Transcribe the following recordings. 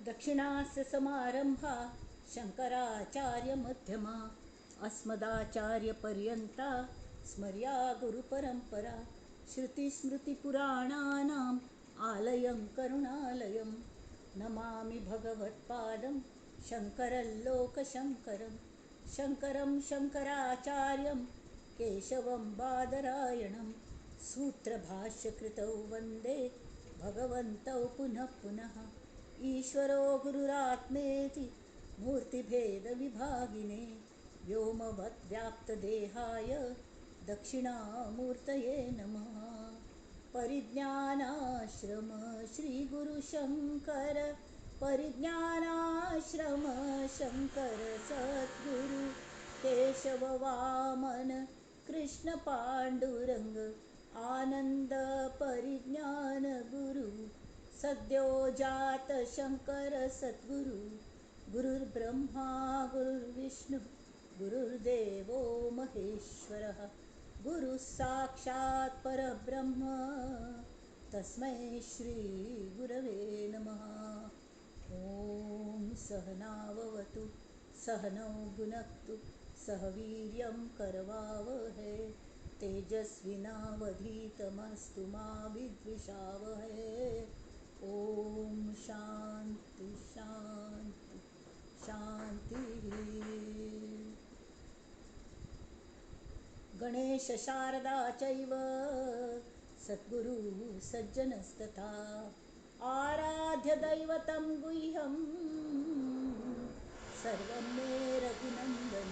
दक्षिणास्य समारंभा शंकराचार्यमध्यमा अस्मदाचार्यपर्यंता स्मर्या गुरुपरंपरा. श्रुतिस्मृतिपुराणानाम् आलयं करुणालयं नमामि भगवत्पादं शंकरं लोकशंकरं. शंकरं शंकराचार्यं केशवं बादरायणं सूत्रभाष्यकृतौ वंदे भगवन्तौ पुनः पुनः. ईश्वरो गुरुरात्मेति मूर्तिभेदविभागिने व्योमवद्व्याप्तदेहाय दक्षिणामूर्तये नमः. परिज्ञानाश्रम श्रीगुरुशंकर परिज्ञानाश्रम शंकर सद्गुरु केशव वामन कृष्ण पांडुरंग आनंद परिज्ञान गुरु सद्यो जात शंकर सद्गुरु. गुरुर्ब्रह्मा गुरुर्विष्णु गुरुर्देवो महेश्वरः गुरु साक्षात् परब्रह्म तस्मै श्री गुरवे नमः. ॐ सहनाववतु सहनौ भुनक्तु सह वीर्यं करवावहै तेजस्विनावधीतमस्तु मा विद्विषावहै. ॐ शांति शांति शांतिः. गणेश शारदा चैव सद्गुरु सज्जनस्तथा आराध्य दैवतं गुह्यं सर्वं मे रघुनंदन.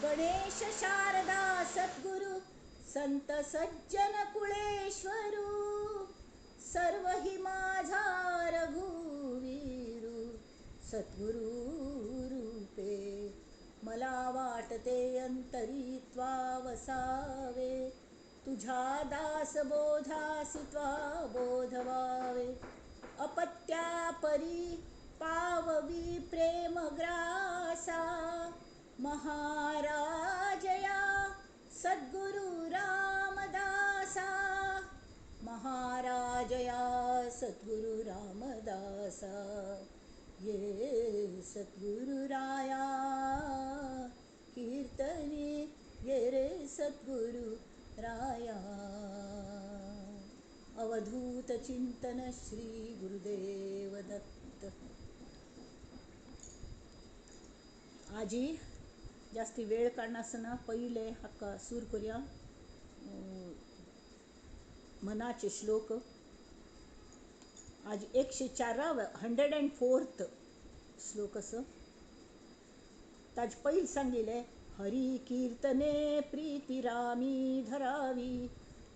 गणेश शारदा सद्गुरु संत सज्जन कुळेश्वरू सर्व हि माझा रघुवीरू सद्गुरु रूपे. मला वाटते अंतरी त्वा वसावे तुझ्या दास बोधासी त्वा बोधवावे. अपत्या परी पाववी प्रेमग्रासा महाराजया सद्गुरु रामदासा. महाराजया सद्गुरु रामदासा ये सद्गुरुराया कीर्तने ये रे सद्गुरु राया. अवधूत चिंतन श्री गुरुदेव दत्त. आजी जास्ती वेळ काडनासतना पयले हाका सूर करुया मनाचे श्लोक. आज 104 104 श्लोक असो. ताज पैल सांगिले हरी कीर्तने प्रीती रामी धरावी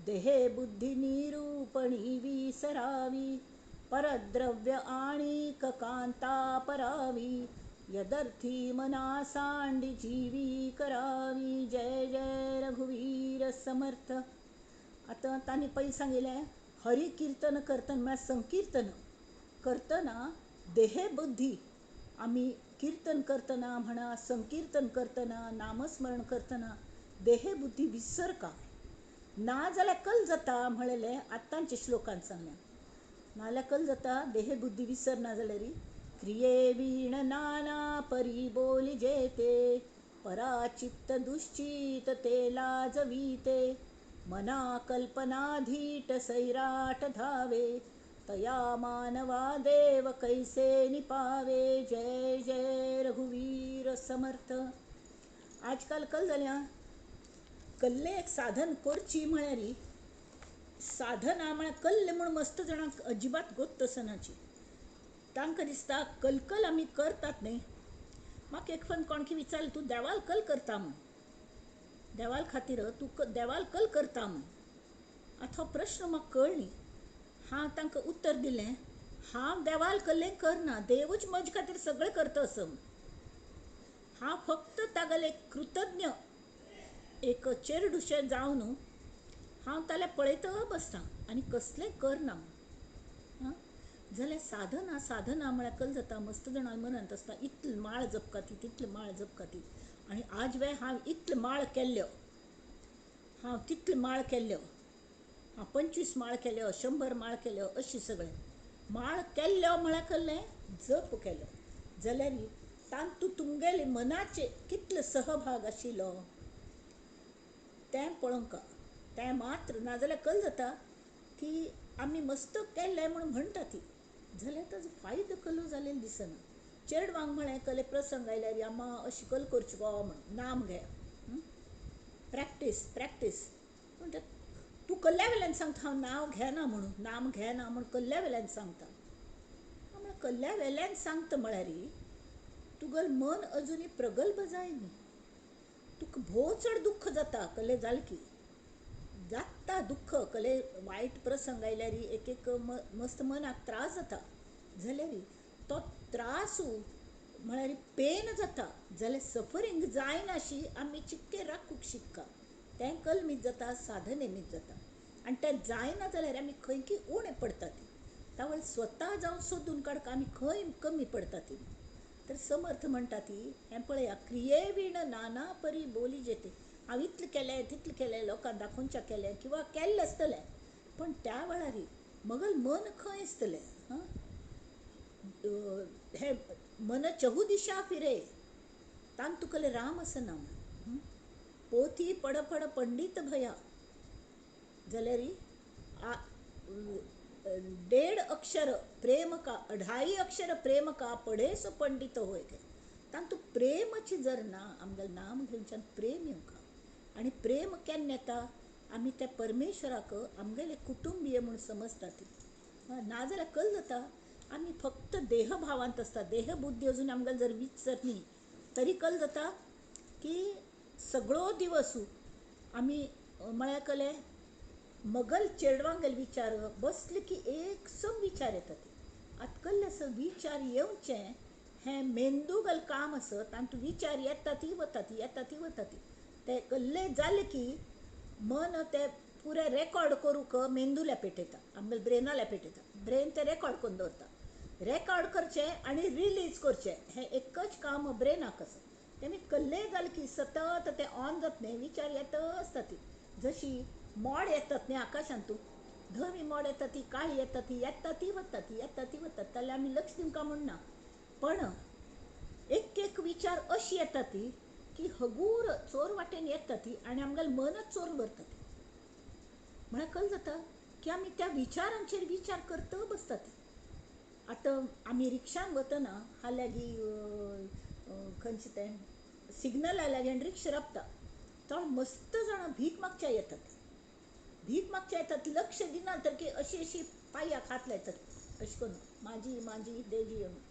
देहे बुद्धी निरूपणी विसरावी परद्रव्य आणीक कांता परावी यदर्थी मना सांडी जीवी करावी. जय जय रघुवीर समर्थ. आतां तांणी पयलीं सांगिलें हरी कीर्तन करतना म्हळ्यार संकीर्तन करतना देहे बुद्धी आमी कीर्तन करतना म्हणा संकीर्तन करतना नामस्मरण करतना देहे बुद्धी विसरका ना जाल्यार कल जाता म्हणलें आतांच्या श्लोकान सांगलें. नाजाल्यार कल जाता देहे बुद्धी विसर ना जाल्यार क्रिये वीण नाना परी बोली जेते पराचित्त दुश्चित ते लाजवीते मना कल्पनाधीट सैराट धावे तया मानवा देव कैसे निपावे. जय जय रघुवीर समर्थ. आजकाल कल जाल्या कल्ले एक साधन करची म्हळ्यार साधना म्हळ्यार कल्ले म्हूण मस्त जाणांक अजिबात गोत्त आसनाची. तांकां दिसता कलकल आमी करतात न्ही. म्हाका एक फावट कोणकी विचारलें तूं देवाल कल करता म्हूण देवाल खातीर तूं देवाल कल करता म्हूण. आतां हो प्रश्न म्हाका कळ्ळी. हांव तांकां उत्तर दिलें हांव देवाल कल्लें करना देवूच म्हजे खातीर सगळें करता असो. हांव फक्त तागेलें कृतज्ञ एक चेरडुशें जावन हांव ताल्या पळयत बसता आनी कसलें करना. जाल्यार साधना साधना म्हळ्यार कल जाता मस्त जाणां मनांत आसता इतले माळ जपकाती तितले माळ जपकाती आनी आज वे हांव इतले माळ केल्ल्यो हांव तितले माळ केल्ल्यो हांव 25 माळ केल्यो 100 माळ केल्यो अशें सगळें. माळ केल्लो म्हळ्यार कसलें जप केलो जाल्यार तातूंत तुमगेले मनाचे कितलो सहभाग आशिल्लो तें पळोवंक तें मात्र नाजाल्यार कल जाता की आमी मस्त केल्लें म्हूण म्हणटा ती जाल्यार ताजो फायदो कलो जालेलो दिसना. चेडवांक म्हळें कले प्रसंग आयल्यार आमा अशें कल करचें गो म्हण नाम घे प्रॅक्टीस प्रॅक्टीस म्हणटा तूं कल्ल्या वेल्यान सांगता हांव नांव घेना म्हणून नाम घेना म्हूण कल्ल्या वेल्यान सांगता. म्हळ्यार कल्ल्या वेल्यान सांगता म्हळ्यार तुगेलें मन अजुनूय प्रगल्भ जाय न्ही. तुका भोव चड दुख्ख जाता कल्ले जालें की जाता दुख्ख कले वायट प्रसंग आयल्यार एक एक मस्त मनाक त्रास जाता जाल्यार तो त्रास म्हळ्यार पेन जाता जाल्यार सफरींग जायनाशी आमी चिक्के राखूंक शिक्का तें कलमीत जाता साधनेमीत जाता आनी तें जायना जाल्यार आमी खंय की उणें पडटा ती तावळ स्वता जावन सोदून काडका आमी खंय कमी पडटा ती. तर समर्थ म्हणटा ती हें पळया क्रियेवीण नाना परी बोली जेते हांव इतलें केलें तितलें केलें लोकांक दाखोवच्या केलें किंवां केल्लें आसतलें पण त्या वेळार मगल मन खंय आसतलें. हां हें मन चहु दिशा फिरे तांक तुकले राम आसना पोथी पड पड पंडित भया जाल्यार 1.5 अक्षर प्रेम का 2.5 अक्षर प्रेम का पडे सो पंडित होय. तांतू प्रेमची जर ना आमगेलें नाम घेवच्यान प्रेम येवंक आनी प्रेम केन्ना येता आमी त्या परमेश्वराक आमगेले कुटुंबीय म्हूण समजता ती. नाजाल्यार कल जाता आमी फक्त देहभावांत आसता देहबुद्धी अजून आमगेले जर विचर न्ही तरी कल जाता की सगळो दिवस आमी म्हळ्यार कले मगल चेडवांगेले विचार बसले की एक सम विचार येतात. आतां कल्ले आसा विचार येवचे हें मेंदूगल काम आसा तातूंत विचार येता ती वता ती येता ती वता ती ते कल्ले जाले की मन ते पुरे रेकॉर्ड करूंक मेंदूला पेटयता आमगेले ब्रेनाला पेटयता ब्रेन ते रेकॉर्ड करून दवरता. रेकॉर्ड करचें आनी रिलीज करचें हें एकच काम ब्रेनाक आसा. तेमी कल्ले जालें की सतत तें ऑन जाता न्ही विचार येता आसता ती जशी मोड येतात न्ही आकाशांतू धवी मोड येता ती काळी येता ती येता ती वता ती येता ती वतात जाल्यार आमी लक्ष दिवंक म्हणना पण एक एक विचार अशी येता ती की हगूर चोर वाटेन येता ती आनी आमगेलें मनच चोरून व्हरता ती. म्हळ्यार कल जाता की आमी त्या विचारांचेर विचार करत बसता ती. आतां आमी रिक्षान वतना हाल्यागी खंयचें तें सिग्नला लागीं आनी रिक्षा राबता तो मस्त जाणां भीक मागच्या येतात भीक मागच्या येतात लक्ष दिना तर की अशी अशी पांयाक हात लायतात अशें करून म्हाजी म्हाजी देजी म्हणून.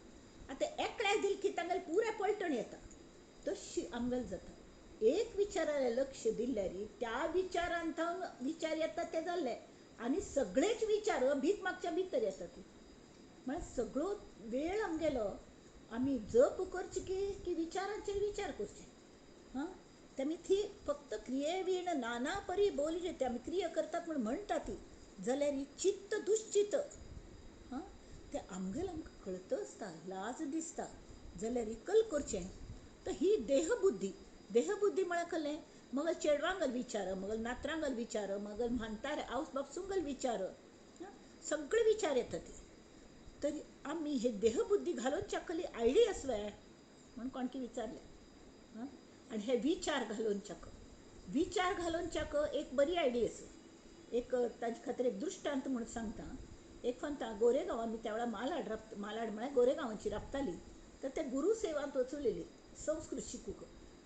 आतां एकल्याक दिली की तांगेलें पुरें पलटण येता तशी आमगेलें जाता. एक विचारालें लक्ष दिल्यार त्या विचारांत विचार येता ते जाल्ले आनी सगळेच विचार भीक मागच्या भितर येतात. म्हळ्यार सगळो वेळ आमगेलो आमी जप करचे की विचारांचेर विचार करचे. हां तेमी ती फक्त क्रियेवीण नाना परी बोली ते आमी क्रिया करतात म्हूण म्हणटा ती जाल्यार चित्त दुश्चित हां तें आमगेलें आमकां कळत आसता लाज दिसता जाल्यार कल करचें. तर ही देहबुद्धी देहबुद्धी म्हळ्यार कसलें मगल चेडवांगल विचार मगल नातरांगल विचार मगल म्हानतारे आवस बापसुंगल विचार सगळे विचार येतात. तरी आमी हे देहबुद्धी घालून कली आयली आसवे म्हूण कोणकी विचारलें. हां आनी हे विचार घालून चाक विचार घालून चाक एक बरी आयडी आसा. एक ताजे खातीर एक दृश्टांत म्हूण सांगता. एक फांता गोरेगांव आमी त्या वेळार मालाड राबता मालाड म्हळ्यार गोरेगांवाची राबताली तर ते गुरुसेवांत वचुलेली संस्कृत शिकूंक.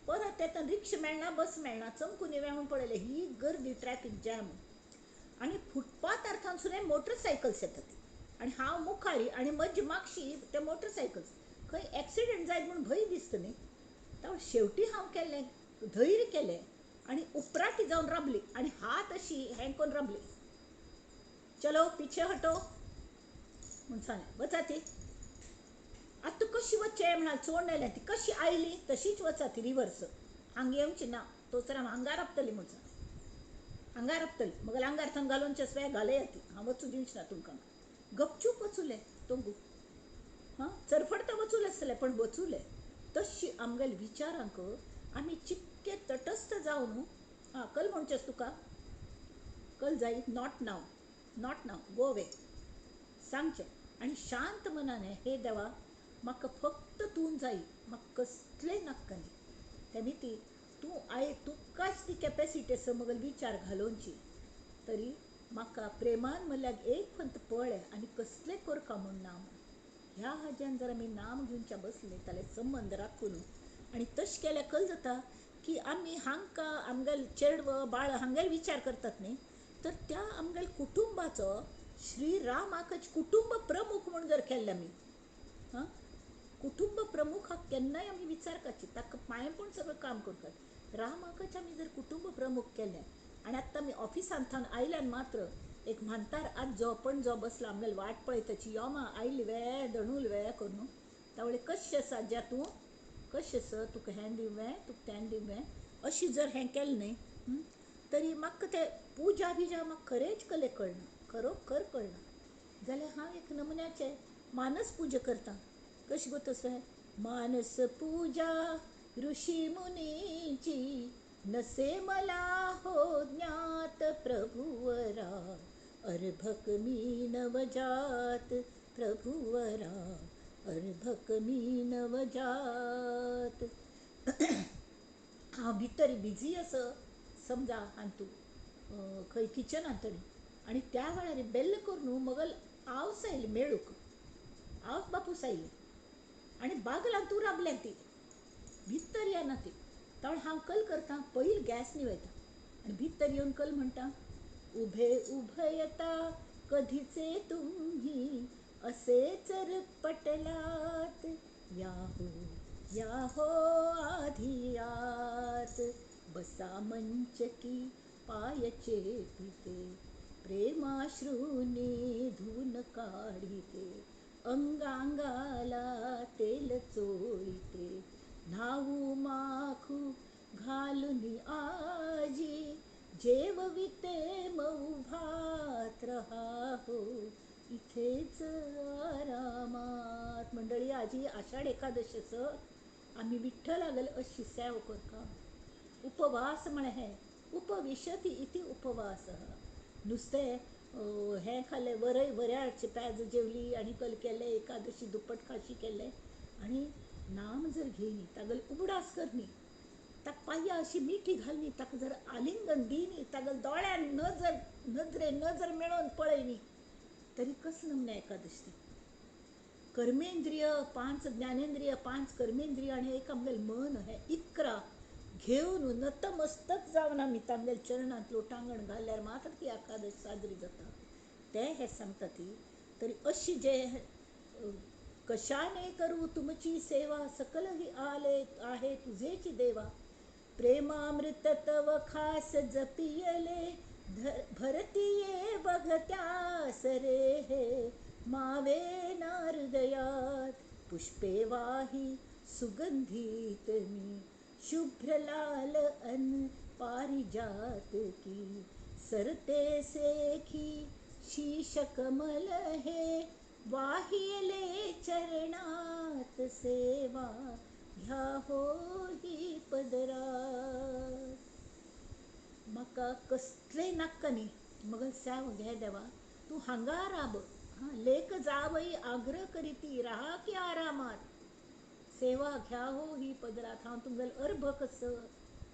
परत तेन्ना रिक्षा मेळना बस मेळना चमकून येवया म्हूण पळयलें ही गर्दी ट्रॅफीक जॅम आनी फुटपाथार थंयसर मोटरसायकल्स येतात आनी हांव मुखारी आनी म्हजी मागशी ते मोटरसायकल्स खंय एक्सिडंट जायत म्हूण भंय दिसता न्ही. तर शेवटी हांव केलें धैर्य केलें आनी उपराटी जावन राबली आनी हात अशी हें करून राबली चलो पिछे हटो म्हूण सांगलें वचा ती. आतां तूं कशी वचचें म्हणाल चोड आयल्या ती कशी आयली तशीच वचा ती रिवर्स हांगा येवची ना तोसर हांव हांगा राबतली म्हूण सांगलें हांगा राबतली मगेर आंगार थंय घालून स्वे घालया ती हांव वचूं दिवची ना तुमकां. गपचूप वचुलें तोंगू हां चरफडता वचूलें आसतलें पण वचुलें. तशी आमगेले विचारांक आमी चिक्के तटस्थ जावन आं कल म्हणचें तुका कल जाय not now not now go away सांगचें. आनी शांत मनान हे देवा म्हाका फक्त तूं जाय, म्हाका कसलें नाका न्ही. तेमी ती तूं I तुकाच ती कॅपेसिटी आसा मगेले विचार घालोवची, तरी म्हाका प्रेमान म्हणल्यार एक फक्त पळय आनी कसलें करका म्हूण ना म्हूण. ह्या हाज्यान जर आमी नाम घेवच्या बसले जाल्यार संबंद राखून आनी तशें केल्यार कल जाता की आमी हांकां आमगेले चेडवां बाळ हांगेले विचार करतात न्ही, तर त्या आमगेल्या कुटुंबाचो श्रीरामाकच कुटुंब प्रमुख म्हूण जर केल्लें आमी, हां, कुटुंब प्रमुखाक केन्नाय आमी विचार करची, ताका पांय पडून सगळें काम करतात. रामाकच आमी जर कुटुंब प्रमुख केलें आनी आतां आमी ऑफिसांत थावन आयल्यान मात्र एक म्हांतार आजो पणजो बसला आमगेले वाट पळयताची, यो मा आयली वे दणूल वे करून, तावळे कशें आसा आज्या तूं कशें आसा, तुका हें दिवं तुका तें दिवं, अशी जर हें केलें न्ही तरी म्हाका तें पुजा बिजा म्हाका खरेंच कले कळना, खरोखर कळना. जाल्यार हांव एक नमुन्याचें मानस पुजा करतां. कशें गो तशें मानस पुजा ऋषी मुनीची नसे मला हो ज्ञात प्रभुवरा, अर्भक मी नवजात प्रभुवरा, अर्भक मी नवजात. हांव भितर बिजी आसा समजा हातूं खंय किचनांत तरी, आनी त्या वेळार बेल्ल करून मगल आवस आयली मेळूंक, आवस बापूस आयली आनी बागलां तूं राबल्यां ती भितर येना ती. तर हांव कल करता पयलीं गॅस निवयता आनी भितर येवन कल म्हणटा, उभे उभयता कधीचे तुम्ही असेच पटलात, या हो या हो आधी आत, बसा मंचकी पाय चेपिते, प्रेमाश्रूनी धुवून काढिते, अंगांगाला तेल चोळिते, न्हावू माखू घालून आजी, जेवविते मऊ भात रहा हो इथेच आरामात. मंडळी आजी आषाढ एकादशीचं आमी विठ्ठलागेले अशी सेवा करता. उपवास म्हळ्यार हें उपविशती इति उपवास. नुस्तें हें खालें, वरय वऱ्याचे पेज जेवली आनी कल केलें, एकादशी दुप्पट खाशी केलें आनी नाम जर घेयनी, तागेलो उगडास करनी, ताका पांया अशी मिठी घालनी, ताका जर आलिंगन दिनी, तागेले दोळ्यान नजर नजरे नजर मेळोवन पळयनी तरी कसलो नमुना एकादशी ती. कर्मेंद्रिय पांच, ज्ञानेंद्रिय पांच, कर्मेंद्रिय आनी एक आमगेलें मन, हें 11 घेवन नतमस्तक जावन आमी तांगेल्या चरणांत लोटांगण घाल्यार मात्र ती एकादशी साजरी जाता. तें हें सांगता ती. तरी अशी जे कशाने करू तुमची सेवा, सकल ही आले आहे तुझेची देवा, प्रेमामृत तव खास जपियले, भरतीये बघत्यास रे हे मावे ना हृदयात, पुष्पे वाही सुगंधित मी, शुभ्र लाल अन पारिजात की, सरते सेखी शीश कमल हे, वाहिले चरणात सेवा घ्या हो ही पदरात. म्हाका कसलें नाका न्ही, मगल सेव घे देवा, तूं हांगा राब, हां लेक जावई आग्रह करीती राहा की आरामात, सेवा घ्या हो ही पदरात. हांव तुमगेलो अर्भक आसा,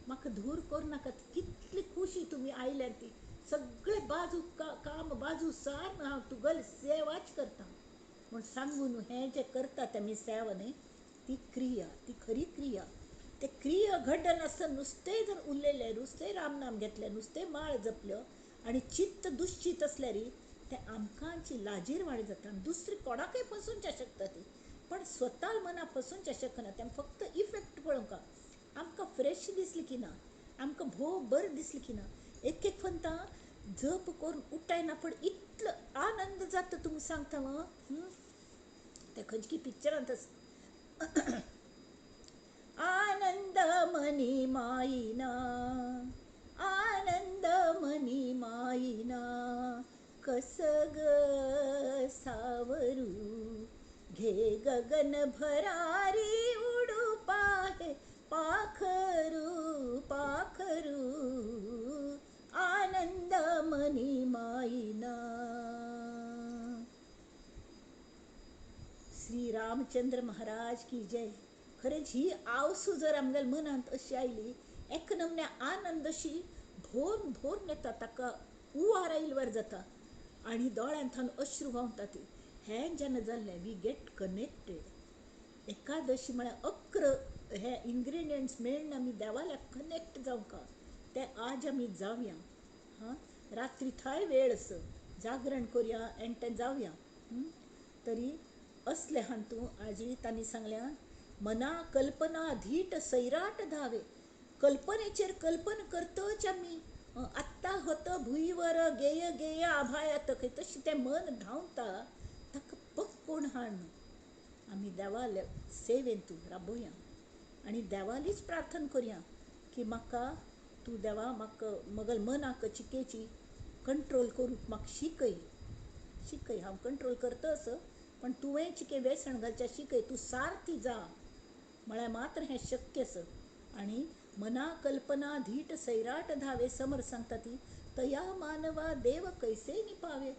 म्हाका धूर करूं नाकात. कितली खुशी तुमी आयल्यार ती सगळे बाजू काम बाजू सार हांव तुगेली सेवाच करता म्हूण सांगून हें जें करता तें आमी सेवा न्ही, ती क्रिया, ती खरी क्रिया. ते क्रिया घडनासतना नुस्तें जर उलयलें, नुस्तें रामनाम घेतलें, नुस्तें माळ जपल्यो आनी चित्त दुश्चित आसल्यार तें आमकांची लाजीरवाणी जाता. आनी दुसरी कोणाकय फसोवंक शकता ती, पण स्वता मना फसोवंक शकना. तें फक्त इफेक्ट पळोवंक आमकां फ्रेश दिसली की ना, आमकां भोव बरें दिसलें की ना. एक एक फंता जप करून उठायना पण इतलो आनंद जाता तुमकां सांगता. तें खंयची पिक्चरांत आसा, आनंद मनी मायना, आनंद मनी मायना, कस ग सावरू, घे गगन भरारी उडू पाहे पाखरू पाखरू, आनंद मनी मायना. श्री रामचंद्र महाराज की जय. खरेंच ही आवसू जर आमगेल्या मनांत अशी आयली, एक नमन्या आनंद अशी भोर भोर येता, ताका उवार आयिल्ल्यार जाता आनी दोळ्यांत अश्रू व्हांवता. ती हें जेन्ना जाल्लें we get connected. Ekadashi म्हळ्यार 11 हे इन्ग्रिडियंट्स मेळून आमी देवाल्या कनेक्ट जावंक ते आज आमी जावया. हां, रात्री थंय वेळ आसा, जागरण करया आनी तें जावया. तरी असले हातूं आजी तांणी सांगल्या, मना कल्पना धीट सैराट धावे. कल्पनेचेर कल्पना करतच आमी आत्तां हत भुंयवर गेय गेय आभायात खंय तशें तें मन धांवता, ताका पक्कोवन हाड. आमी देवाले सेवेंतू राबोया आनी देवालीच प्रार्थना करया की म्हाका तूं देवा म्हाका मगल मनाक चिकेची कंट्रोल करूंक म्हाका शिकय शिकय. हांव कंट्रोल करता असो, पण तुवें चिके वेसण घालच्या शिकय, तूं सारथी जा म्हळ्यार मात्र हें शक्य आसा. आनी मना कल्पना धीट सैराट धावे. समर सांगता ती तया मानवा देव कैसे निपावे.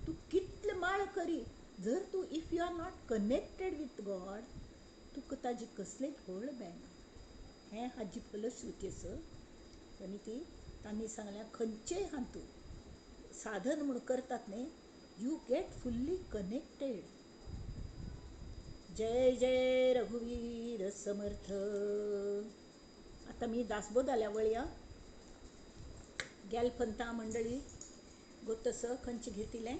तूं कितले माळ करी, जर तूं if you are not connected with God, तुका ताजी कसलें फळ मेळना. हें हाजी फलश्रुती आसा. आनी ती तांणी सांगल्या खंयचेय हातूं साधन म्हूण करतात न्ही, you get fully connected. जय जय रघुवीर समर्थ. आतां मी दासबोधाल्या वळया गेलफंता मंडळी गोतस खंयचे घेतिलें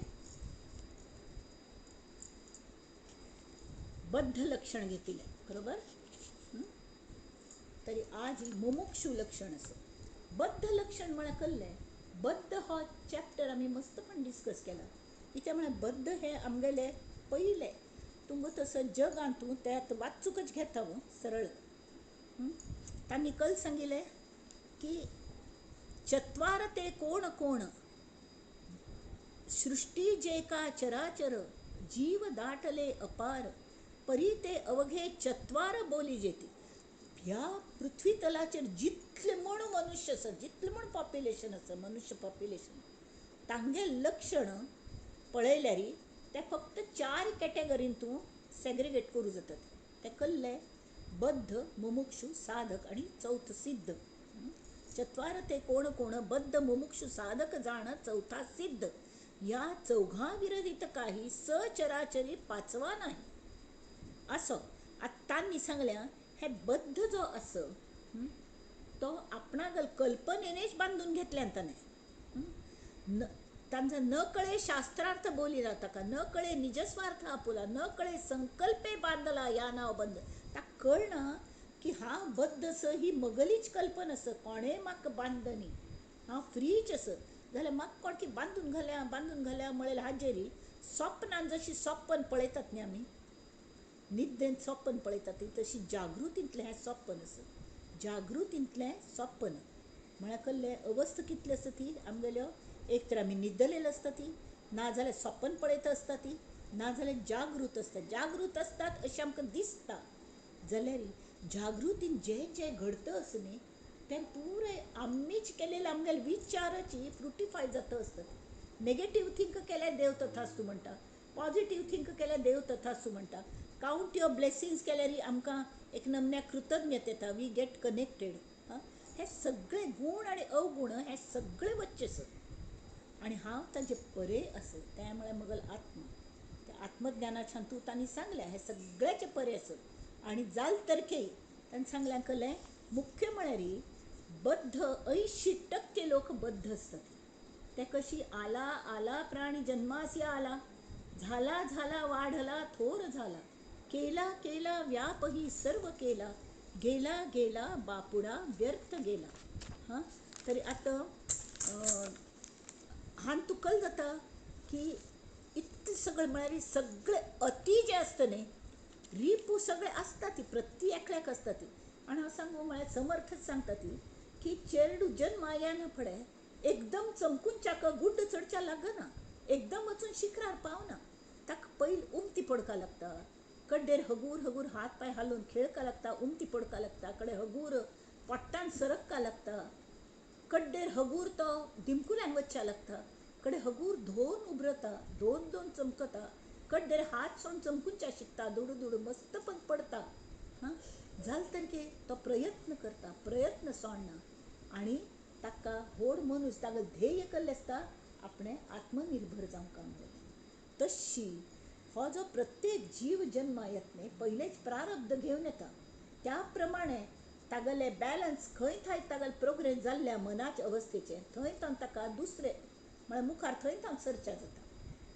बद्ध लक्षण घेतिलें, बरोबर. तरी आज मुमुक्षु लक्षण आसा. बद्ध लक्षण म्हळ्यार कसलें? बद्ध हो चॅप्टर आमी मस्तपण डिस्कस केला. कित्याक म्हळ्यार बद्ध हें आमगेलें पयलें तुमकां तसो जगांत तूं तें वाचूकच घेता सरळ. तांणी कल सांगिल्लें की चत्वार ते कोण कोण सृष्टी जे का चराचर जीव दाटले अपार परी ते अवघे चत्वार बोली जेती. ह्या पृथ्वी तलाचेर जितले म्हूण मनुष्य आसा, जितले म्हूण पॉप्युलेशन आसा, मनुष्य पॉप्युलेशन, तांगे लक्षण पळयल्यार ते फक्त 4 कॅटेगरीन तूं सेग्रिगेट करूं जातात. ते कसले? बद्ध, मुमुक्षु, साधक आनी चौथ सिद्ध. चत्वार ते कोण कोण बद्ध मुमुक्षु साधक जाण चौथा सिद्ध. ह्या चौघां विरहित काही सचराचरी पांचवा नाही. असो आतां तांणी सांगल्या हे बद्ध जो आसा तो आपणागल कल्पनेनेच बांदून घेतल्यान ताणें. तांचा न कळे शास्त्रार्थ बोलिला ताका, न कळे निजस्वार्थ आपुला, न कळे संकल्पे बांदला या नाव बंद. ताका कळना की हांव बद्ध आसा ही मगलीच कल्पना आसा, कोणें म्हाका बांदनी, हांव फ्रीच आसा. जाल्यार म्हाका कोण की बांदून घाल्या बांदून घाल्या म्हळ्यार हाजेरी सपनान जशी सपन पळयतात न्ही आमी, निद्देंत सपन पळयतात ती तशी जागृतींतलें हें सपन आसा. जागृतींतलें सपन म्हळ्यार कसलें? अवस्था कितली आसा ती आमगेल्यो, एक तर आमी न्हिदलेले आसता ती, नाजाल्यार सपन पळयता आसता ती, नाजाल्यार जागृत आसता. जागृत आसतात अशें आमकां दिसता जाल्यार जागृतीन जें जें घडता आसा न्ही तें पुराय आमीच केलेले आमगेले विचाराची फ्रुटिफाय जाता आसता. नेगेटीव थिंक केल्यार देव तथास्तु म्हणटा, पॉझिटीव थिंक केल्यार देव तथास्तु म्हणटा. कावंट your blessings केल्यार आमकां एक नमन्या कृतज्ञता येता, we get connected. हे सगळे गूण आनी अवगूण हे सगळे वच्चे आसा आनी हांव ताजे परे आसा. तें म्हळ्यार मगल आत्मा. त्या आत्मज्ञानाच्यान तूं तांणी सांगल्या हे सगळ्याचे परे आसा. आनी जाल तरखे तांणी सांगल्या कसलें मुख्य म्हळ्यार बद्ध 80% लोक बद्ध आसतात. ते कशी आला आला प्राणी जन्मासी आला, झाला झाला वाढला थोर झाला, केला केला व्यापही सर्व केला, गेला गेला बापुडा व्यर्थ गेला. हां, तरी आतां हान तुका जाता की इतलें सगळें म्हळ्यार सगळें अती जें आसता न्ही, रिपू सगळे आसता ती प्रति एकल्याक आसता ती. आनी हांव सांगू म्हळ्यार समर्थच सांगता ती की चेरडू जन्मा न फुडें एकदम चमकून चाक गुड्ड चडच्या लागना, एकदम वचून शिखरार पावना. ताका पयलीं उमती पडका लागता, कड्डेर हगूर हगूर हात पांय हालोवन खेळका लागता, उमती पडका लागता, कडे हगूर पोट्टान सरकका लागता, कड्डेर हगूर तो दिमकुल्यान वचच्या लागता, कडे हगूर धोन उबरता, दोन दोन चमकता, कड्डेर हात सोडून चमकूनच्या शिकता, दुडू दुडू मस्त पण पडता. हां जाल तर के तो प्रयत्न करता, प्रयत्न सोडना आनी ताका व्हड मनीस ताका ध्येय केल्लें आसता आपणें आत्मनिर्भर जावंक म्हणून. तशी हो जो प्रत्येक जीव जन्मा येत न्ही पयलेच प्रारब्ध घेवन येता, त्या प्रमाणे तागेले बॅलन्स खंय थंय तागेले प्रोग्रेस जाल्ल्या मनाच्या अवस्थेचें थंय तावन ताका दुसरे म्हळ्यार मुखार थंय तावन चर्चा जाता.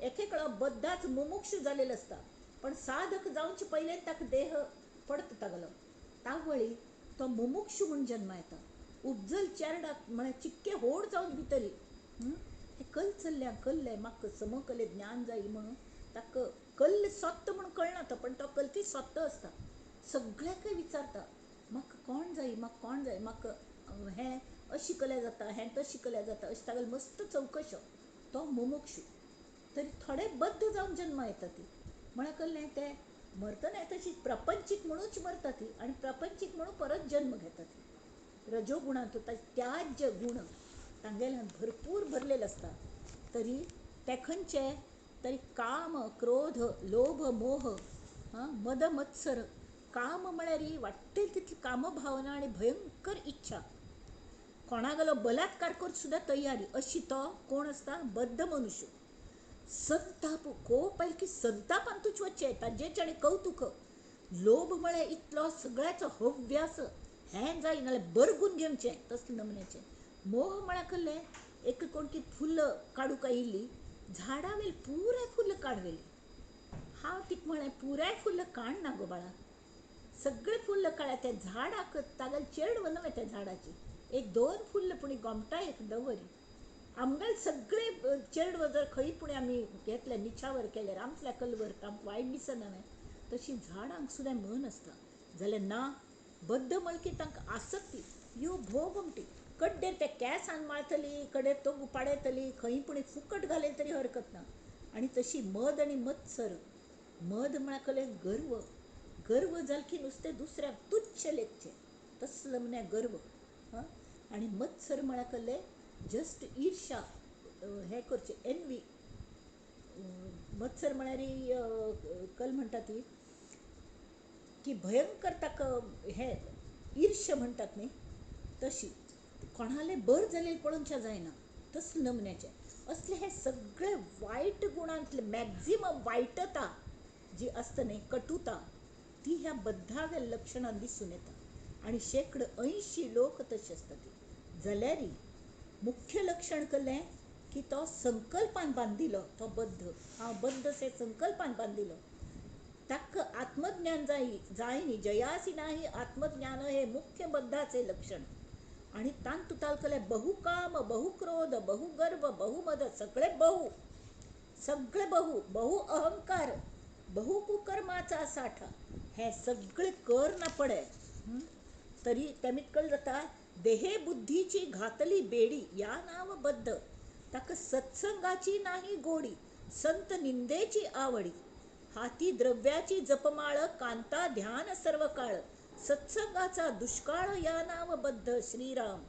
एक एकलो बद्दाच मुमुक्षू जालेलो आसता पण साधक जावचे पयलें ताका देह पडता तागेलो, तावळी तो मुमुक्षू म्हूण जन्मा येता. उपजल चेरडाक म्हळ्यार चिक्के होड जावन भितरी हें कल चल्ल्या कल्लें म्हाका समकले ज्ञान जाय म्हणून ताका कल्ल सत्त म्हूण कळना तो, पण तो कलती सत्त आसता. सगळ्याकय विचारता म्हाका कोण जाय, म्हाका कोण जाय, म्हाका हें अशी कल्या जाता, हें तशी कल्या जाता, अशें तागेले मस्त चवकशो. तो मुमुक्षू. तरी थोडे बद्द जावन जन्मा येता ती म्हळ्यार कल्लें ते मरतना तशी प्रपंचीक म्हणूच मरता ती आनी प्रपंचीक म्हणून परत जन्म घेता ती. रजोगुणांत त्याज्य गुण तांगेल्यान भरपूर भरलेले आसता. तरी ते खंयचे तरी काम, क्रोध, लोभ, मोह, मद, मत्सर. काम म्हळ्यार वाटेल तितली कामभावना आनी भयंकर इच्छा, कोणागेलो बलात्कार करूंक सुद्दां तयारी अशी तो कोण आसता बद्ध मनुष्य. संताप, कोप आयलो की संतापांतूच वचचें ताजेच आनी कौतुक. लोभ म्हळ्यार इतलो सगळ्याचो हव्यास, हें जाय नाल्यार बरगून घेवचें तसलें नमुन्याचें. मोह म्हळ्यार कसलें एक कोणकी फुलां काडूंक आयिल्ली झाडां वयली पुराय फुलां काडवेली. हांव तिका म्हळें पुराय फुलां काडना गो बाळा, सगळें फुलां काडल्या त्या झाडाक तागेलें चेडव न्हय त्या झाडाची, एक दोन फुलां पूण गोमटा एक दवरी. आमगेले सगळे चेडव जर खंय पूण आमी घेतले निचावर केल्यार आमतल्या कलवर आमकां वायट दिसना न्हय, तशी झाडांक सुद्दां मन आसता. जाल्यार ना बद्द म्हणकी तांकां आसक्ती यो भोग म्हणटी कड्डेर ते केंसान मारतली, कडेर तो पाडयतली, खंय पूण फुकट घालें तरी हरकत ना. आनी तशी मद आनी मत्सर. मद म्हळ्यार कसलें गर्व. गर्व जाल की नुस्तें दुसऱ्याक तुच्छ लेखचें तसलो म्हळ्यार गर्व. हां आनी मत्सर म्हळ्यार कसलें जस्ट ईर्षा हें करचें, एनवी. मत्सर म्हळ्यार कल म्हणटा ती की भयंकर ताका हें ईर्ष्या म्हणटात न्ही तशी, कोणालें बरें जालें पळोवचें जायना तसलें नमुन्याचें. असले हे सगळे वायट गुणांतले मॅक्झिमम वायटता जी आसता न्ही कटुता ती ह्या बद्धागेल्या लक्षणान दिसून येता. आनी 80% लोक तशे आसता ती. जाल्यार मुख्य लक्षण कसलें की तो संकल्पान बांदिलो, तो बद्ध, हांव बद्ध अशें संकल्पान बांदिलो. ताका आत्मज्ञान जाय न्ही, जयासी नाही आत्मज्ञान हे मुख्य बद्धाचे लक्षण. आनी तांतूताल कसलें बहुकाम, बहुक्रोध, बहुगर्व, बहुमद, सगळे बहु, सगळे बहु, बहु अहंकार, बहुकुकर्माचा साठा, हे सगळे कर ना पडे तरी तेमीत कल जाता देहे बुद्धीची घातली बेडी या नाव बद्ध. ताका सत्संगाची नाही गोडी, संत निंदेची आवडी, हाती द्रव्याची जपमाळ, कांता ध्यान सर्व काळ, सत्संगाचा दुष्काळ या नाव बद्ध. श्रीराम.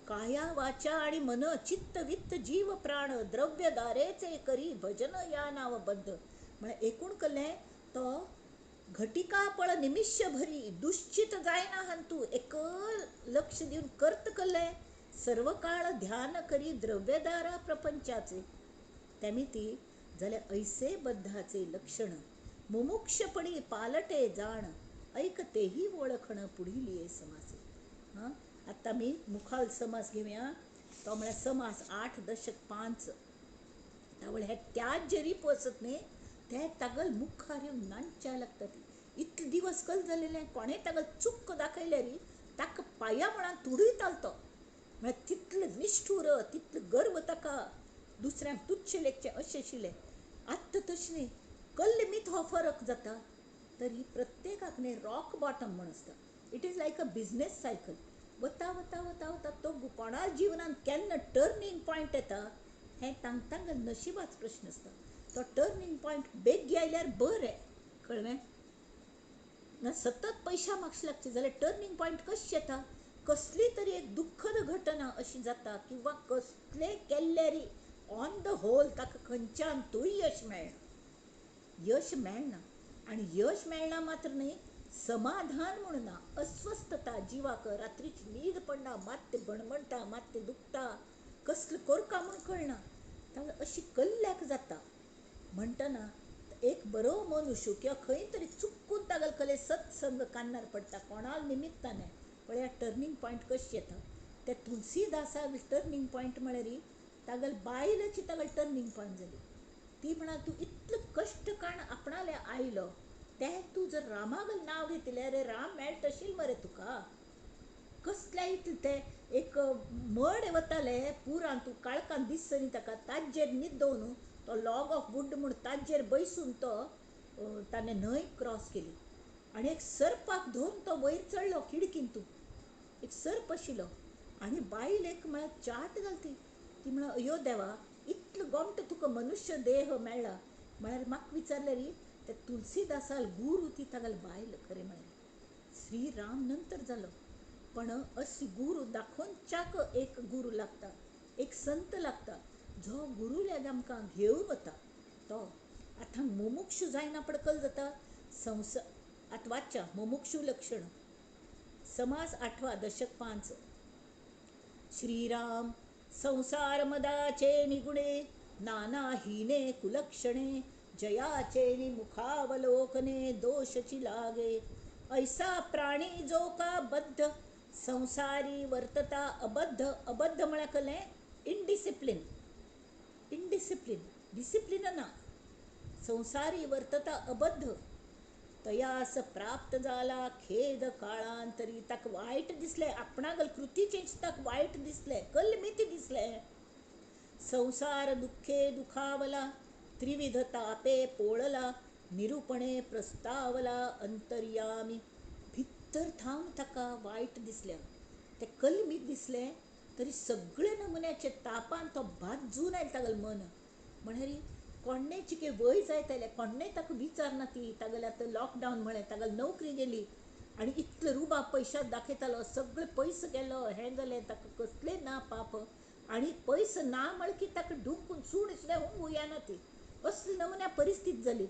काया वाचा आणि मन चित्त वित्त जीव प्राण द्रव्य दारेचे करी भजन या नाव बद्ध. म्हळ्यार एकूण कसलें तो घटिका पळ निमिश्य भरी दुश्चित जायना हांतू एक लक्ष दिवन करत कसलें सर्व काळ ध्यान करी द्रव्यदारा प्रपंचाचे. तेमी जाल्यार ऐसे बद्धाचे लक्षण मुमुक्षपणी पालटे जाण ऐक तेही वळखण पुढील समासे. हां आत्ता मी मुखाल समास घेवया, तो म्हळ्यार समास 8.5. त्यामुळे हे त्याज्य रिपू आसत न्ही ते तागल मुखार येवन नानच्या लागता ती. इतले दिवस कल जालेले कोणें तागल चूक दाखयल्यार ताका पांया मुळान तुडयतालो तो. म्हळ्यार तितले निश्ठूर, तितलो गर्व ताका, दुसऱ्यांक तुच्छ लेखचें अशें आशिल्लें. आत्तां तशें न्ही, कल्ले मीत हो फरक जाता. तरी प्रत्येकाक न्ही रॉक बॉटम म्हूण आसता. It is like a business cycle. वता वता वता वता तो कोणा जिवनांत केन्ना टर्निंग पॉयंट येता हें तांकां नशिबाच प्रश्न आसता. तो टर्निंग पॉयंट बेगीन आयल्यार बरें, कळ्ळें ना? सतत पयशा मागचे लागचे जाल्यार टर्निंग पॉयंट कशें येता? कसली तरी एक दुख्खद घटना अशी जाता किंवा कसले केल्ल्यारी ऑन the whole ताका खंयच्यान तूय यश मेळना. यश मेळना. आनी यश मेळना मात्र न्हय, समाधान म्हूण ना, अस्वस्थता जिवाक, रात्रीची न्हीद पडना, मात्तें बणबणटा, मात्तें दुखता, कसलें कोरका म्हूण कळना. ताका अशी कल्ल्याक जाता. म्हणटना एक बरो मनुष्य किंवा खंय तरी चुकून तागेलो कले सत्संग कानार पडटा कोणाल निमित्ताने. पळया टर्निंग पॉयंट कशें येता. ते तुलसीदासा टर्निंग पॉयंट म्हळ्यार तागेल बायलाची तागेल टर्निंग पॉयंट जाली. ती म्हणा तूं इतलो कश्ट काण आपणाले आयलो ते तूं जर रामागल नांव घेतलें अरे राम मेळटशील मरे तुका. कसल्या इतलें ते एक मड वताले पुरान तूं काळखान दिसनी ताका, ताजेर न्हिदोवन तो लॉग ऑफ वूड म्हूण ताजेर बैसून तो ताणें न्हंय क्रॉस केली. आनी एक सर्पाक धरून तो वयर चडलो खिडकीन, तूं एक सर्प आशिल्लो. आनी बायल एक म्हळ्यार चाट घालती, ती म्हणा अयो देवा इतलो गोमटो तुका मनुष्य देह मेळ्ळा. म्हळ्यार म्हाका विचारल्यार ते तुलसीदासाल गुरू ती तागेली बायल. खरें म्हळ्यार श्रीराम नंतर जालो, पण अशी गुरू दाखोवच्याक एक गुरू लागता, एक संत लागता, जो गुरू लागीं आमकां घेवन वता. तो आतां मुमुक्षू जायना पडकल जाता. संवसार आतां वाच्च्या मुमुक्षू लक्षण समास 8 दशक 5. श्रीराम संसार मदाचे निगुणे नाना हीने कुलक्षणे जयाचे मुखावलोकने दोषची लागे. ऐसा प्राणी जो का बद्ध संसारी वर्तता अबद्ध. अबद्ध म्हळ्यार कलें इनडिसिप्लीन, इनडिसिप्लीन, डिसिप्लीन ना. संसारी वर्तता अबद्ध तयास प्राप्त जाला खेद काळांतरी. ताका वायट दिसलें आपणागल कृतीचें, ताका वायट दिसलें, कलमिती दिसलें. संसार दुःखे दुखावला त्रिविध तापे पोळला निरूपणे प्रस्तावला अंतर्यामी. भितर थावन ताका वायट दिसलें, तें कलमीत दिसलें, तरी सगळे नमुन्याचे तापान तो भाजून आयलो तागेलें मन. म्हळ्यार कोणें चिके वय जायत आयलें, कोणें ताका विचारना ती. तागेलें आतां लॉकडावन म्हळें, तागेली नोकरी गेली आनी इतलो रुबा पयशां दाखयतालो, सगळे पयसो गेलो, हें जालें, ताका कसलें ना पाप. आनी पयसो ना म्हळ्यार की ताका ढुकून सूड सुद्दां हुंगू येना ती, असली नमुन्या परिस्थिती जाली.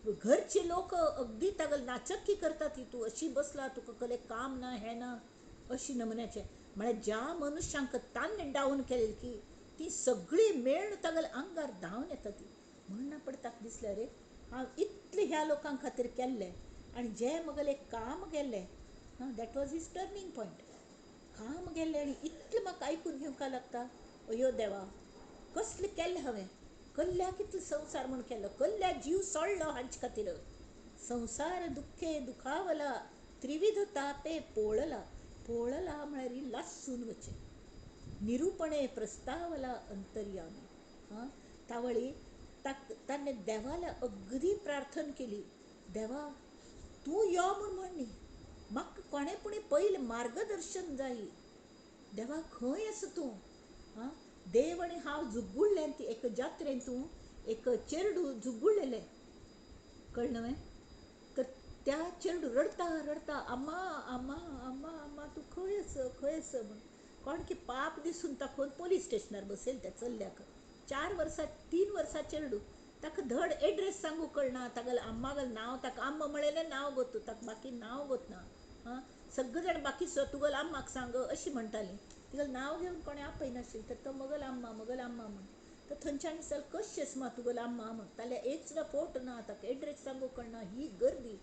घरचे लोक अगदी तागेली नाचक्की करतात, ती तूं अशी बसला, तुका कसलें काम ना, हें ना, अशी नमुन्याचें. म्हळ्यार ज्या मनुष्यांक तान्ने डावन केलें की ती सगळी मेळ तागेल्या आंगार धांवन येता ती. म्हणून पडटा दिसलें अरे हांव इतलें ह्या लोकां खातीर केल्लें आनी जें म्हगेलें काम गेल्लें, that was his turning point. काम गेल्लें आनी इतलें म्हाका आयकून घेवंक लागता. अयो देवा कसलें केल्लें हांवें, कल्ल्याक कितलो संवसार म्हूण केलो, कल्ल्या जीव सोडलो हांचे खातीर. संवसार दुख्खे दुखावला त्रिविध तापे पोळला. पोळला म्हळ्यार लासून वचें. निरूपणे प्रस्तावला अंतर्यामी. हां तावळी ताणें देवाला अगदी प्रार्थना केली, देवा तूं यो म्हूण म्हणनी, म्हाका कोणें पुणी पयलें मार्गदर्शन जाय. देवा खंय आसा तूं? हां देव आनी हांव जुगुळ्ळें ती एक जात्रेन तूं एक चेरडू जुगुळ्ळेलें, कळ्ळें न्हय? तर त्या चेरडू रडता रडता आम्मा आम्मा आम्मा आम्मा तूं खंय आसा खंय आसा म्हूण. कोण की पाप दिसून ताका पोलीस स्टेशनार बसयलें त्या चल्याक. 4 वर्सां 3 वर्सां चेरडू, ताका धड एड्रेस सांगूंक कळना, तागेलें आम्मागेलें नांव ताका आम्मा म्हळेलें नांव गोत, ताका बाकी नांव गोत ना. हां सगळे जाण बाकी सुद्दां तुगेलें आम्माक सांग अशी म्हणटालीं. तिगेलें नांव घेवन कोणें आपयनाशिल्लें, तर तो मगल आम्मा मगल आम्मा म्हण. तर थंयच्यान चल कशें आसा तुगेलें आम्मा म्हण, ताल्यार एक सुद्दां फोटो ना, ताका एड्रेस सांगूंक कळना, ही गर्दी.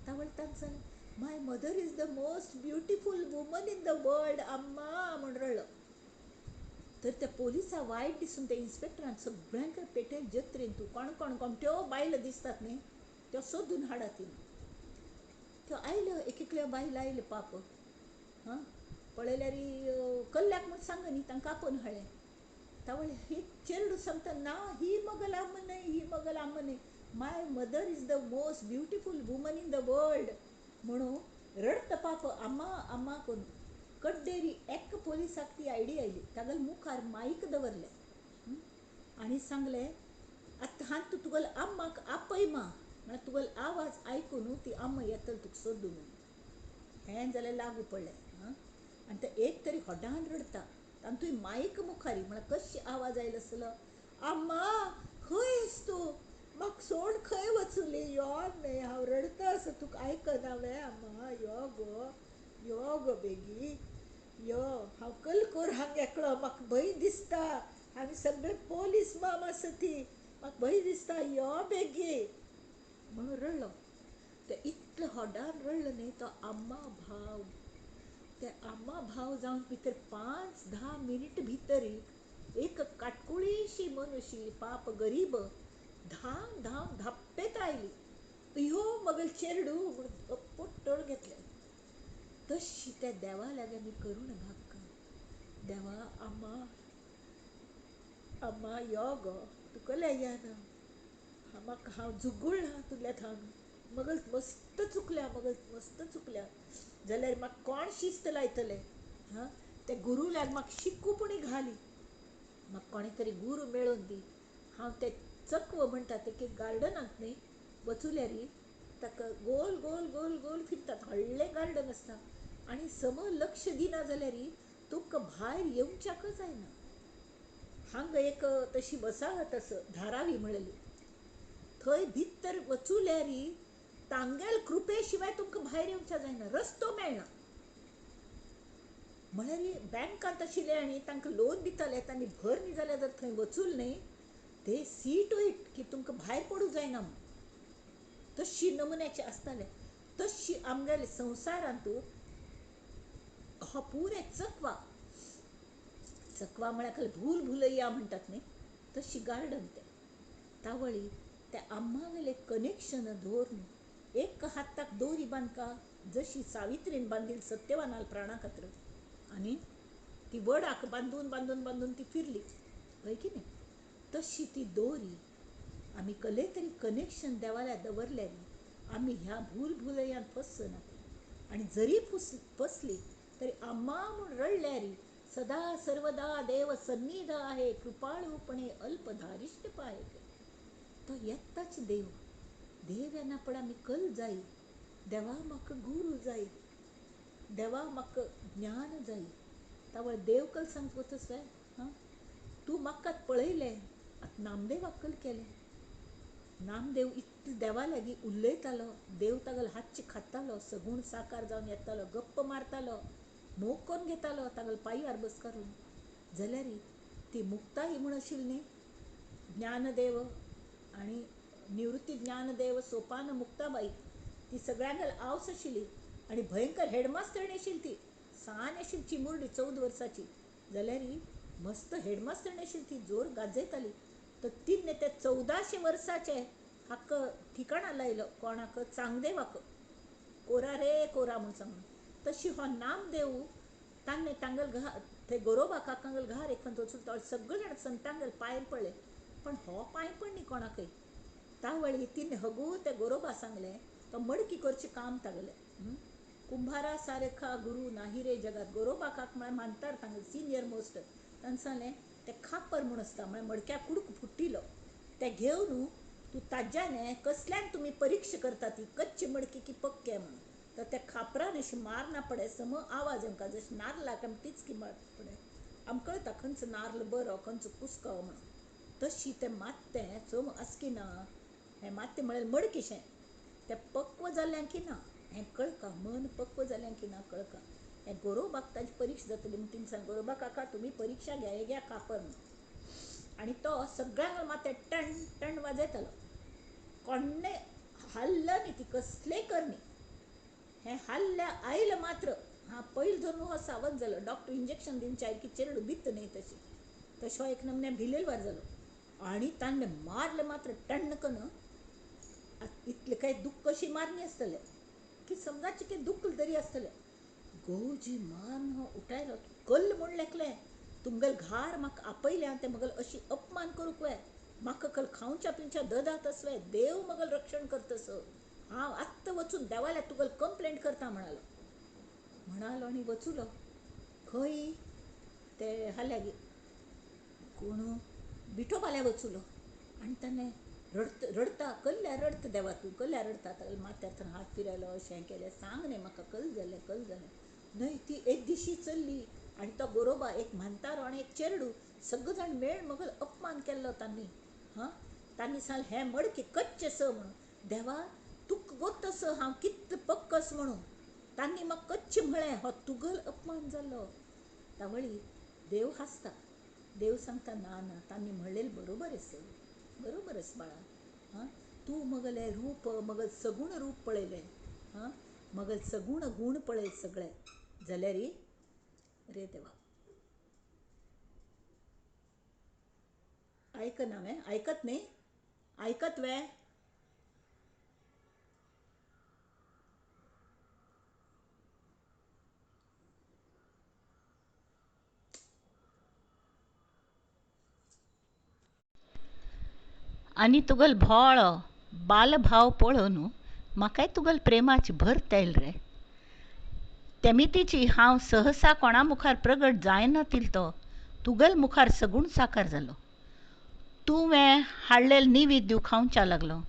तावळ तांकां सांगलें my mother is the most beautiful woman in the world अम्मा म्हण रडलो. तर त्या पोलिसा वायट दिसून त्या इन्स्पेक्टरान सगळ्यांक पेटयल जत्रेन तूं कोण कोण कोण त्यो बायलो दिसतात न्ही त्यो सोदून हाडा ती. त्यो आयल्यो एक एकल्यो बायलो आयल्यो पाप. हां पळयल्यार कल्ल्याक म्हूण सांग न्ही, तांकां आपोवन हाडलें. तावळ ही चेरडू सांगता ना ही मगल आम्मा न्हय, ही मगल आम्मा न्हय, my mother is the most beautiful woman in the world म्हणून रडटा पाप आम्मा आम्मा करून. कड्डेरी एक पोलिसाक ती आयडिया आयली, तागेल्या मुखार मायक दवरलें आनी सांगलें आतां हांव तूं तुगेल्या आम्माक आपय मा, म्हळ्यार तुगेलो आवाज आयकून ती आम्मा येतली तुका सोदून. हें जाल्यार लागू पडलें. हां आनी ते एक तरी व्हडान रडटा तातूंत मायक मुखारी, म्हळ्यार कशी आवाज आयलो आसलो, आम्मा खंय आस तूं, म्हाका सोड खंय वचुली, यो न्हय, हांव रडटा आसा, तुका आयकना वे अम्मा, यो गो, यो गो बेगी यो, हांव कलकोर हांग एकलो, म्हाका भंय दिसता, हांगा सगळे पोलीस माम आसा ती, म्हाका भंय दिसता, यो बेगी म्हणून रडलो. ते इतले होडान रडलो न्ही तो अम्मा भाव, ते अम्मा भाव जावन भितर 5-10 मिनट भितर एक काटकुळीशी मनुशी पाप गरीब धांव धांव धापेत आयली, ह्यो मगल चेरडू म्हणून पोट्टळ घेतलें. तशी त्या देवा लागीं आमी करुणा भागका, देवा अम्मा अम्मा यो गो, तुका येना, म्हाका हांव जुगुळ्ळा तुगल्या थावन, मगल मस्त चुकल्या, मगल मस्त चुकल्या, जाल्यार म्हाका कोण शिस्त लायतले, हां ते गुरूल्याक म्हाका शिकू पुणी घाली, म्हाका कोणें तरी गुरू मेळोवन दी. हांव ते चकव म्हणटा ते गार्डनांत न्ही वचुल्यार ताका गोल गोल गोल गोल फिरतात, व्हडलें गार्डन आसता आनी सम लक्ष दिना जाल्यार तुमकां भायर येवच्याकच जायना. हांगा एक तशी वसाहत आसा धारावी म्हणली, थंय भितर वचुल्यार तांगेल कृपे शिवाय तुमकां भायर येवच्या जायना, रस्तो मेळना. म्हळ्यार बँकांत आशिल्ले आनी तांकां लोन दिताले, तांणी भर न्ही जाल्यार जर थंय वचूल न्ही ते सी टू it की तुमकां भायर पडूं जायना म्हूण, तशी नमुन्याचे आसताले. तशी आमगेले संवसारांतू हो पुरे चकवा, चकवा म्हळ्यार भूल भुलैया म्हणटात न्ही तशी गार्डन तें. तावळी त्या आम्मागेले कनेक्शन दवरून एक हाताक दोरी बांदका, जशी सावित्रीन बांदील सत्यवानाल प्राणा खातीर, आनी ती वडाक बांदून बांदून बांदून ती फिरली हय की न्ही, तशी ती दोरी आमी कले तरी कनेक्शन देवाल्या दवरल्यार आमी ह्या भूल भुलयान फसना. आनी जरी फसली तरी अम्मा म्हूण रडल्यार सदा सर्वदा देव सन्निध आहे, कृपाळूपणे अल्प धारिश्ट पाय, तो येताच देव. देव येना पण आमी कल जाय, देवा म्हाका गुरू जाय, देवा म्हाका ज्ञान जाय. तावळ देव कल सांगता तसो हां, तूं म्हाका पळयलें, आतां नामदेवाक कल केलें. नामदेव इतले देवा लागीं उलयतालो, देव तागेलो हातचे खातालो, सगूण साकार जावन येतालो, गप्प मारतालो, मोग करून घेतालो तागेलो पांयार बस करून. जाल्यार ती मुक्ताई म्हूण आशिल्ली न्ही, ज्ञानदेव आनी निवृत्ती ज्ञानदेव सोपान मुक्ताबाई, ती सगळ्यांक आवस आशिल्ली आनी भयंकर हेडमास्तर आशिल्ली ती, सान आशिल्ली चिमुरडी 14 वर्साची, जाल्यार मस्त हेडमास्तर आशिल्ली ती, जोर गाजयताली. तर तिणे ते 1400 वर्साचे हाका ठिकाणा लायलो, कोणाक, चांगदेवाक, कोरा रे कोरा म्हूण सांगून. तशी हो नामदेव तांणे तांगल घा ते गोरोबा काकांगल घार एक वचून तो सगळे जाण संतांगल पांय पडले, पण हो पांय पडनी कोणाकय. तावळी तिणे हगू ते गोरोबा सांगले, तो मडकी करचें काम तागले, कुंभारा सारखा गुरू नाही रे जगात. गोरोबा काक म्हळ्यार मानतार तांगेले सिनियर मोस्ट, तांणे सांगलें ते खापर म्हूण आसता, म्हळ्यार मडक्या कुडको फुटिल्लो ते घेवन तूं ताज्याने कसल्यान तुमी परिक्षा करता ती कच्ची मडकी की पक्के म्हणून, तर त्या खापरान अशें मारना पडे सम आवाज आमकां जशें नारलाक आमी टिचकी मारता पडे आमकां कळटा खंयचो नार्ल बरो खंयचो कुसको म्हणून, तशी तें मात्तें सम आसकी ना, हें मात्तें म्हळ्यार मडकीशें तें पक्व जालें की ना हें कळका, मन पक्व जालें की ना कळका. हें गोरोबाक ताजी परिक्षा जातली म्हूण तिणें सांगलें, गोरोबा काका तुमी परिक्षा घे घ्या कापर म्हणून. आनी तो सगळ्यांक मात्तें टण टण वाजयतालो, कोण्णें हाल्ल न्ही ती कसलें करनी, हें हाल्ल्या आयलें मात्र हां पयलीं धरून हो सावध जालो. डॉक्टर इंजेक्शन दिवन चाय की चेरडू भित्त न्ही तशी, तशें हो एक नमन्या भिलेलवार जालो आनी ताणें मारलें मात्र टण्ण कन्न. इतलें काय दुख्ख कशी मारणी आसतलें की समजाचें की दुख्ख तरी आसतलें. गोजी मारून हो उठायलो, कल्ल म्हूण लेखलें, तुमगेल घार म्हाका आपयलें आनी तें मगल अशी अपमान करूंक वय, म्हाका कल खावच्या पिवच्या ददात आसवे, देव मगल रक्षण करतसो, हांव आत्तां वचून देवाल्या तुगेल कंप्लेंट करता म्हणालो. म्हणालो आनी वचुलो खंय ते हाल्या कोण बिठोबाल्या वचुलो आनी ताणें रडत रडता कल्ल्या रडत देवा तूं कल्ल्या रडता, तागेल्या माथ्यार हात फिरयलो, अशें केलें, सांग न्ही म्हाका कल जालें कल जालें न्हय. ती एक दिशी चल्ली आनी तो गोरोबा एक म्हांतारो आनी एक चेरडू सगळे जाण मेळ मगल अपमान केल्लो तांणी. हां तांणी सांगलें हें मडकें कच्चें स म्हणून. देवा तुका गोत्त आसा हांव कितलें पक्क आसा म्हणून. तांणी म्हाका कच्चें म्हळें, हो तुगल अपमान जालो. तावळी देव हांसता. देव सांगता ना ना तांणी म्हणलेलें बरोबर आसा, बरोबर आसा बाळा. आं, तूं मगलें रूप, मगल सगूण रूप पळयलें, आं, मगल सगूण गूण पळय सगळे जाल्यार रे देवा आयकना वे, आयकत न्ही, आयकत वे. आनी तुगल भोळो बालभाव पळोवन म्हाकाय तुगल प्रेमाची भर आयल रे. तेमितीची हांव सहसा कोणा मुखार प्रगट जायना तिल तो तुगल मुखार सगूण साकार जालो. तुवें हाडलेलें निवेद्य खावच्या लागलो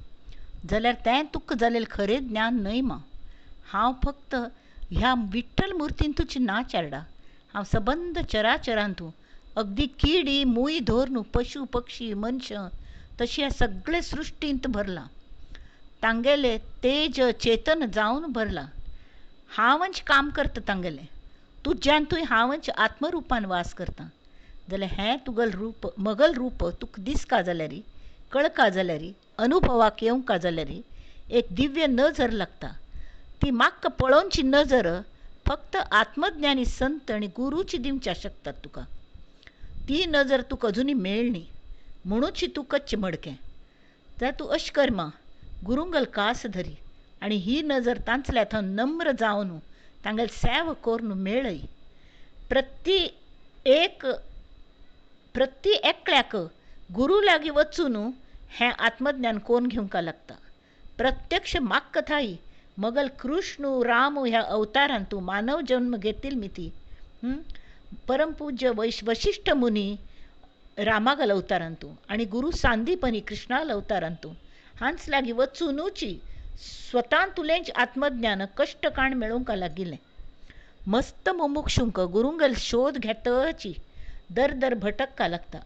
जाल्यार तें तुका जालेलें खरें ज्ञान न्हय मा. हांव फक्त ह्या विठ्ठल मुर्तींतूच ना चेरडा, हांव सबंद चराचरांतू अगदी किडी मूय धरून पशु पक्षी मनशां तशी ह्या सगळे सृश्टींत भरलां. तांगेलें तेज चेतन जावन भरलां. हांवच काम करता तांगेलें, तुज्यांतूय हांवच आत्मरुपान वास करता. जाल्यार हें तुगल रूप मगल रूप तुका दिसका जाल्यार, कळका जाल्यार, अनुभवाक येवंका जाल्यार एक दिव्य नजर लागता. ती म्हाका पळोवची नजर फक्त आत्मज्ञानी संत आनी गुरूची दिवच्या शकतात तुका. ती नजर तुका अजुनूय मेळ्ळी म्हणूच तूं कच्चें मडकें. जाल्यार तूं अशें कर मा, गुरुंगल कास धरी आनी ही नजर तांचल्या थंय नम्र जावन तांगेले सेवा करून मेळय. प्रति एकल्याक गुरू लागीं वचून हें आत्मज्ञान कोण घेवंक लागता. प्रत्यक्ष म्हाका थाय मगल कृष्ण राम ह्या अवतारान तूं मानव जन्म घेतील मिती परमपूज्य वशिष्ठ मुनी रामागल अवतारान तूं आनी गुरू सांदीपनी कृष्णाल अवतारान तूं हांच लागीं वचुनूची स्वतांतुलेंच आत्मज्ञान कश्ट काण मेळोवंक लागिल्लें. मस्त मुमुक्षुंक गुरुंगल शोध घेतची दर दर भटक्का लागता.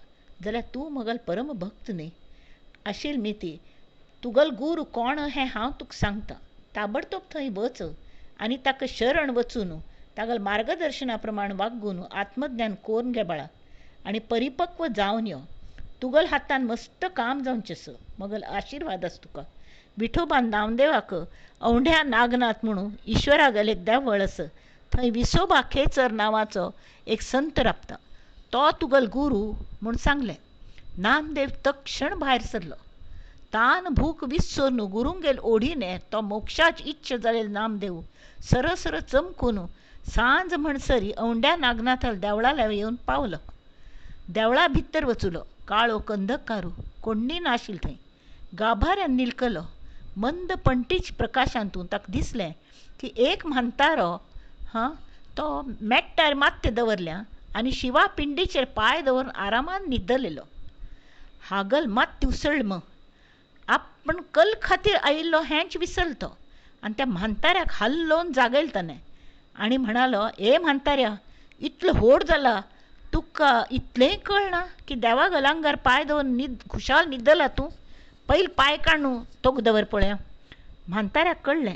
जाल्यार तूं मगल परम भक्त न्ही आशिल मिती तुगल गुरू कोण हें हांव तुका सांगता. ताबडतोब थंय वच आनी ताका शरण वचून तागल मार्गदर्शना प्रमाण वागून आत्मज्ञान कोरून घे बाळा आनी परिपक्व जावन यो. तुगल हातान मस्त काम जावचें स, मगल आशिर्वाद आस तुका. विठोबान नामदेवाक औंढ्या नागनाथ म्हणून ईश्वरागल एक देवळ आसा, थंय विसोबा खेचर नांवाचो एक संत राबता, तो तुगल गुरू म्हूण सांगलें. नामदेव तक्षण भायर सरलो. तान भूक विसरून गुरुंगेल ओढीने तो मोक्षाच इच्छा जालेलो नामदेव सरसर चमकून सांज म्हणसरी औंढ्या नागनाथाल देवळाला येवन पावलो. देवळा भितर वचुलो. काळो कंदकारू, कोण्णी नाशिल थंय. गाभाऱ्यान निलकलो. मंद पणटीच प्रकाशांतून ताका दिसलें की एक म्हांतारो हां तो मेट्टार मात्य दवरल्या आनी शिवा पिंडीचेर पांय दवरून आरामान न्हिदलेलो. हागल मात उसळ म आपण कल खातीर आयिल्लो हेंच विसरलो तो आनी त्या म्हांताऱ्याक हाल्लोवन जागयलो ताणें आनी म्हणालो, ए म्हांताऱ्या, इतलो व्हड जाला तुका इतलेंय कळना की देवा गलांगार पांय दवरून न्हीद खुशाल न्हिदला तूं? पयल पांय काडून तोग दवर पळया. म्हांताऱ्याक कळ्ळें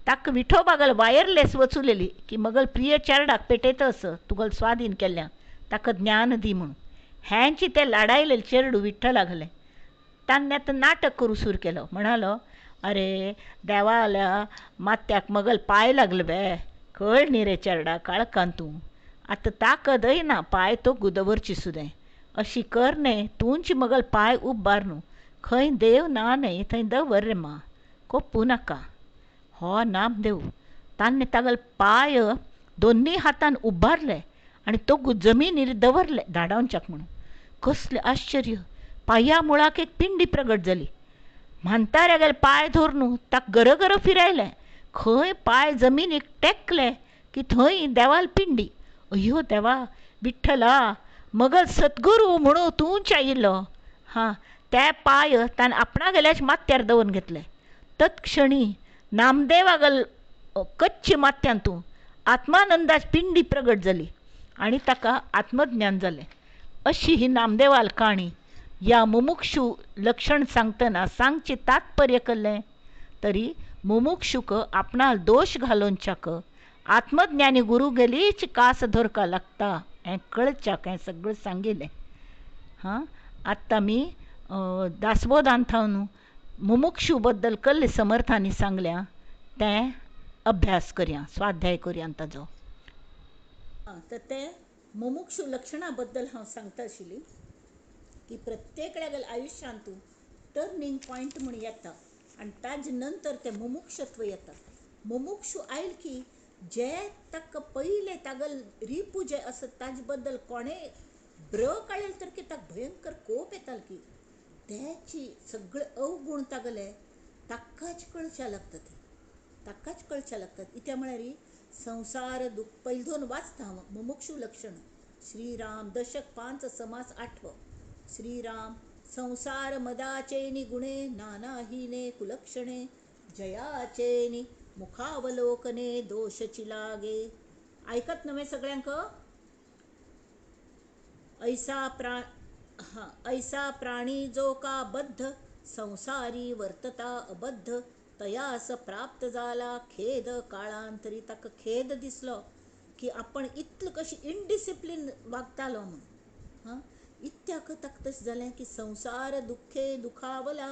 ताका विठोबागल वायरलेस वचुलेली की मगल प्रिय चेरडाक पेटयता आस तुगल स्वाधीन केल्ल्या ताका ज्ञान दी म्हूण. हेंची ते लाडायलेले चेरडू विठ्ठला घालें. ताणें आतां नाटक करूं सुरू केलो. म्हणालो, अरे देवाल्या मात्याक मगल पांय लागलो बे, कळ न्ही रे चेरडा काळखान तूं, आतां ताकदय ना पांय तो दवरची सुदें, अशी कर न्हय तूंच मगल पांय उबार न्हू, खंय देव ना न्हय थंय दवर रे मा, कोप्पू नाका. हो नामदेव ताणें तागल पांय दोन्ही हातान उबारले आनी तो जमिनीर दवरले धाडावच्याक म्हणून. कसलें आश्चर्य, पांया मुळाक एक पिंडी प्रगट जाली. म्हांताऱ्यागेले पांय धरून ताका गरगर फिरायलें. खंय पांय जमिनीक टेकले की थंय देवाल पिंडी. अयो देवा विठ्ठला, मगल सद्गुरू म्हणून तूंच आयिल्लो. हां, ते पांय ताणें आपणागेल्याच माथ्यार दवरून घेतले. तत्क्षणी नामदेवागल कच्चे माथ्यांतूं आत्मानंदाच पिंडी प्रगट जाली आनी ताका आत्मज्ञान जालें. अशी ही नामदेवाल काणी ह्या मुमुक्षू लक्षण सांगतना सांगचें तात्पर्य केल्लें तरी मुमुक्षुक आपणाल दोश घालोवच्याक आत्मज्ञानी गुरू गेलीच कास धरका लागता हें कळच्याक हें सगळें सांगिल्लें. हां, आतां आमी दासबोधान थावन मुमुक्षू बद्दल कल्ले समर्थांनी सांगल्या तें अभ्यास करया, स्वाध्याय करया ताजो. आं, तर तें मुमुक्षू लक्षणा बद्दल हांव सांगता आशिल्ली की प्रत्येकल्यागेल्या आयुश्यांत टर्निंग पॉयंट म्हूण येता आनी ताजे नंतर तें मुमुक्षत्व येता. मुमुक्षू आयल की जे ताका पयले तागल रिपू जे आसत ताजे बद्दल कोणें ब्र काडले तर की ताका भयंकर कोप येतालो की तेची सगळे अवगूण तागले ताकाच कळच्या लागता, ते ताकाच कळच्या लागतात. इत्या म्हळ्यार संवसार दुख पयलीं दोन वाचता हांव मुमुक्षू लक्षण. श्रीराम दशक 5 समास 8. श्रीराम संसार मदाचेनी गुणे नानाहीने कुलक्षणे जयाचेनी मुखावलोकने दोषची लागे. आयकत नव्हे सगळ्यांक? ऐसा प्राणी जो का बद्ध संसारी वर्तता अबद्ध तयास प्राप्त जाला खेद काळांतरी. ताका खेद दिसलो की आपण इतलो कशी इनडिसिप्लीन वागतालो म्हूण. हां, इत्याक ताका तशें जालें की संसार दुख्खे दुखावला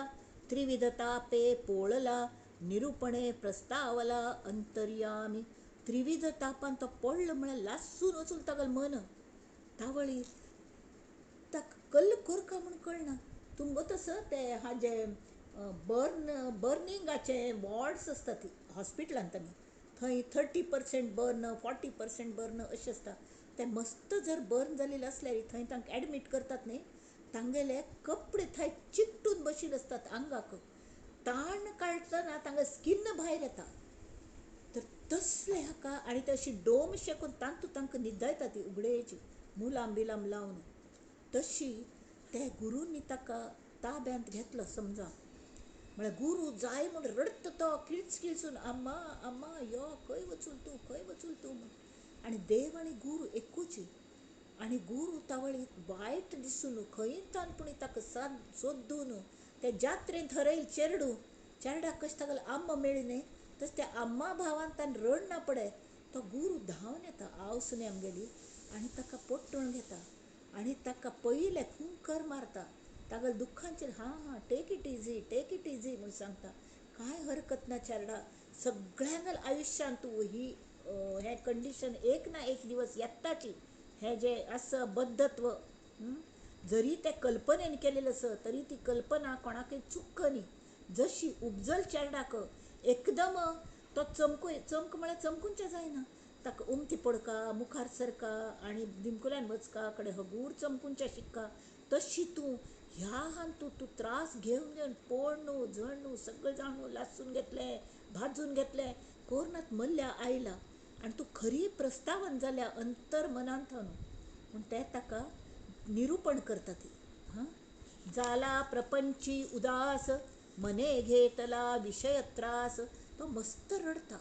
त्रिविध तापे पोळला निरुपणे प्रस्तावला अंतर्यामी. त्रिविध तापान तो पडलो म्हळ्यार लासून वचून तागेलें मन तावळी ताका कल्ल कोरका म्हूण कळना. तुमकां तसो ते हाजे बर्निंगाचे वॉर्ड्स आसतात हॉस्पिटलांत, आमी थंय 30% बर्न 40% बर्न अशें आसता. ते मस्त जर बर्न जालेले आसल्यार थंय तांकां एडमीट करतात न्ही, तांगेले कपडे थंय चिकटून बशिल्ले आसतात आंगाक, ताण काडटना तांकां स्किन भायर येता. तर तसले हाका आनी ते अशी डोम शेकून तांतू तांकां न्हिदयता ती उगडेची मुलाम बिलाम लावन. तशी ते गुरूंनी ताका ताब्यांत घेतलो समजा. म्हळ्यार गुरू जाय म्हूण रडटा तो किळच किळचून, आम्मा आम्मा यो खंय वचून तूं, खंय वचून तूं म्हूण. आनी देव आनी गुरू एकूच. आनी गुरू तावळी वायट दिसून खंय तान पूण ताका साद सोदून ते जात्रेंत हरयल चेरडू चेरडाक कशें तागेलें आम्मा मेळ्ळी न्ही तशें त्या आम्मा भावान ताणें रडना पडे तो गुरू धांवन येता आवस न्ही आमगेली आनी ताका पोट्टण घेता आनी ताका पयले फुंकर मारता तागेल्या दुख्खांचेर. हां हां, take it easy, take it easy म्हूण सांगता. कांय हरकत ना चेरडा, सगळ्यांगेल्या आयुश्यांत तूं ही हें कंडिशन एक ना एक दिवस येताची. हें जें आसा बद्धत्व जरी तें कल्पनेन केलेलें आसा तरी ती कल्पना कोणाकय चुक्क न्ही. जशी उपजल चेरडाक एकदम तो चमकू चमक म्हळ्यार चमकुंचें जायना, ताका उमथी पडका मुखार सरका आनी दिमकुल्यान वचका कडेन हगूर चमकुंचें शिक्का. तशी तूं ह्या हान तूं तूं त्रास घेवन घेवन पोड न्हू झण न्हू सगळें जाण न्हू लासून घेतलें भाजून घेतलें कोरनात मल्ल्या आयला आनी तूं खरी प्रस्तावन जाल्या अंतर मनांत न्हू म्हूण ते ताका निरुपण करता ती. हां, जाला प्रपंची उदास मने घेतला विशय त्रास. तो मस्त रडटा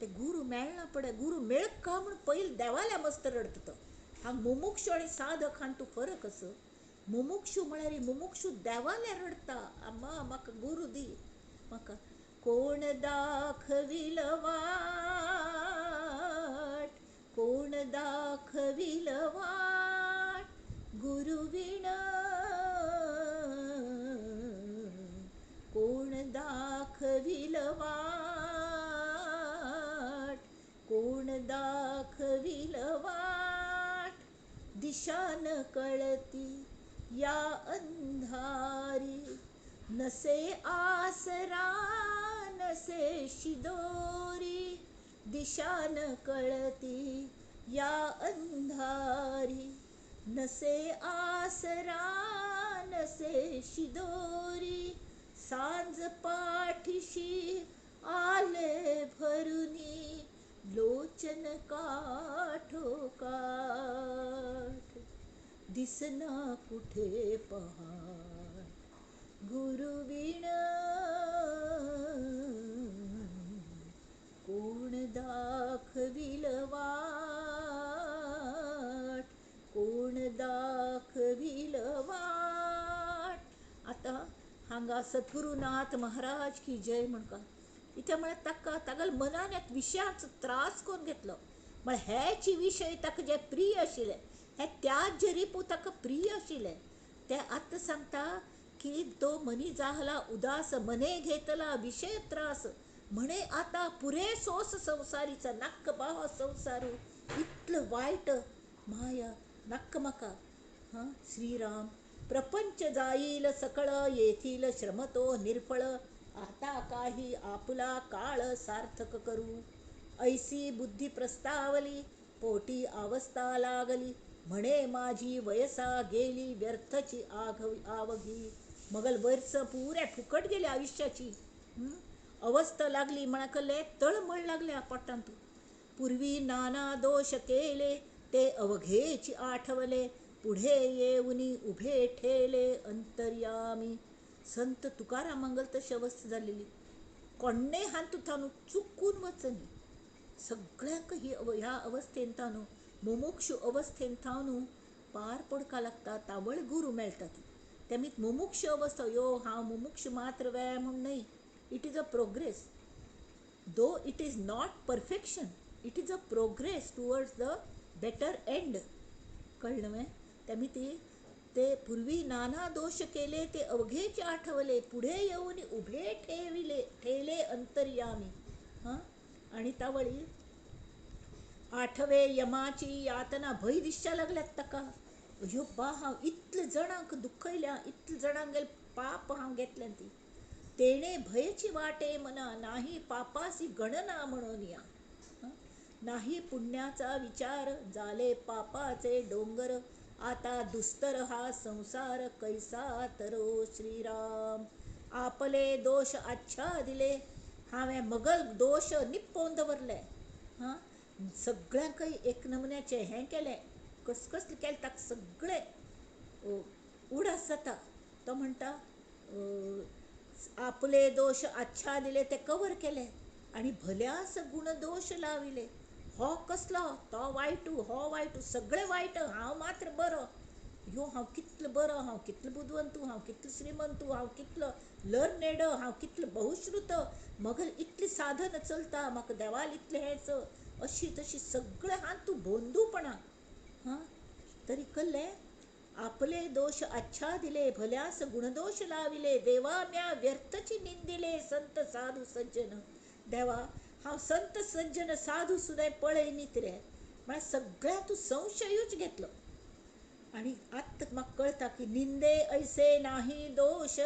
ते गुरू मेळना पडे, गुरू मेळका म्हूण पयलीं देवाल्या मस्त रडटा तो. हांगा मुमुक्षू आनी साधक हांतूं फरक आसा. मुमुक्षू म्हळ्यार मुमुक्षू देवाल्या रडटा, आम्मा म्हाका गुरू दी म्हाका. कोण दाखविल वाट, कोण दाखविल वाट गुरुविण, कोण दाखविल वाट, कोण दाखविल वाट. दिशा न कळती या अंधारी, नसे आसरा नसे शिदोरी. दिशा न कळती या अंधारी, नसे आसरा नसे शिदोरी. सांज पाठीशी आले भरुनी, लोचन काठोकाठ. दिसना कुठे पहाट गुरुविण, कोण दाखविल वाट, कोण दाखविल वाट. सद्गुरुनाथ महाराज की जय म्हणका. इत्या म्हळ्यार ताका तागेल्या मनान एक विशयाचो त्रास करून घेतलो. म्हळ्यार हेच विशय ताका जे प्रिय आशिल्ले, हे त्याच जे रिपू ताका प्रिय आशिल्ले, ते आतां सांगता की तो मनी जाहला उदास, मने घेतला विशय त्रास, म्हणे आतां पुरे सोस संवसारीचा. नाक्क बाहो संवसारू इतलो वायट माया नाक्क म्हाका. हां श्रीराम प्रपंच जाईल सकळ, येथील श्रमतो निर्फळ, आता काही आपुला काळ सार्थक करू. ऐसी बुद्धी प्रस्तावली, पोटी अवस्था लागली, म्हणे माझी वयसा गेली व्यर्थची आवघी. मगल वर्स पुऱ्या फुकट गेली आयुष्याची. अवस्था लागली म्हणाकले तळमळ लागल्या पोटांतू. पूर्वी नाना दोष केले, ते अवघेची आठवले, पुढे येऊनी उभे ठेले अंतर्यामी. संत तुकारामांगल तशी अवस्था जाल्लेली. कोण्णे हांतू थावन चुकून वचनी. सगळ्यांक ही ह्या अवस्थेन थावन, मुमुक्षु अवस्थेन थावन पार पडका लागता, तावळ गुरू मेळटा ती. तेमी मुमुक्ष अवस्था यो हांव मुमुक्ष मात्र वे म्हूण न्हय. It is a progress, though it is not perfection, it is a progress towards the better end. कळ्ळें न्हय? तेमी ती ते पूर्वी नाना दोष केले, ते अवघेचे आठवले, पुढे येऊन उभे ठेविले ठेले अंतर्यामी. हां आनी तावळी आठवे यमाची यातना, भंय दिसच्या लागल्यात ताका. अयो बा, हांव इतले जाणांक दुखयल्या, इतले जाणांगेल पाप हांव घेतल्या ती. तेणे भयची वाटे मना, नाही पापासी गणना म्हणून या. नाही पुण्याचा विचार, जाले पापाचे डोंगर, आता दुस्तर हा संसार कैसा तरो श्रीराम. आपले दोष आच्छादिले, हांवें मगल दोश निप्पोवन दवरले. हां सगळ्यांकय एक नमुन्याचें हें केलें, कसकसलें केलें ताका सगळें उडास जाता. तो म्हणटा आपले दोश आच्छादिले, ते कवर केले आनी भल्यास गुणदोश लाविले. हो कसलो, तो वायटू, हो वायटू, सगळे वायट, हांव मात्र बरो. यो हांव कितलो बरो, हांव कितलो बुदवंतू, हांव कितलो श्रीमंतू, हांव कितलो लर्नेड, हांव कितलो बहुश्रुत, मगल इतलें साधन चलता, म्हाका देवाल इतलें हेंच, अशी तशी सगळें हां तूं बोंदूपणां. हां तरी कल्लें आपले दोष आच्छादिले, भल्यास गुणदोश लाविले, देवा म्या व्यर्थची निंदिले संत साधू सज्जन. देवा हांव संत सज्जन साधू सुद्दां पळय न्ही रे, म्हळ्यार सगळ्या तूं संशयूच घेतलो. आनी आत्तां म्हाका कळटा की निंदे ऐसे नाही दोष,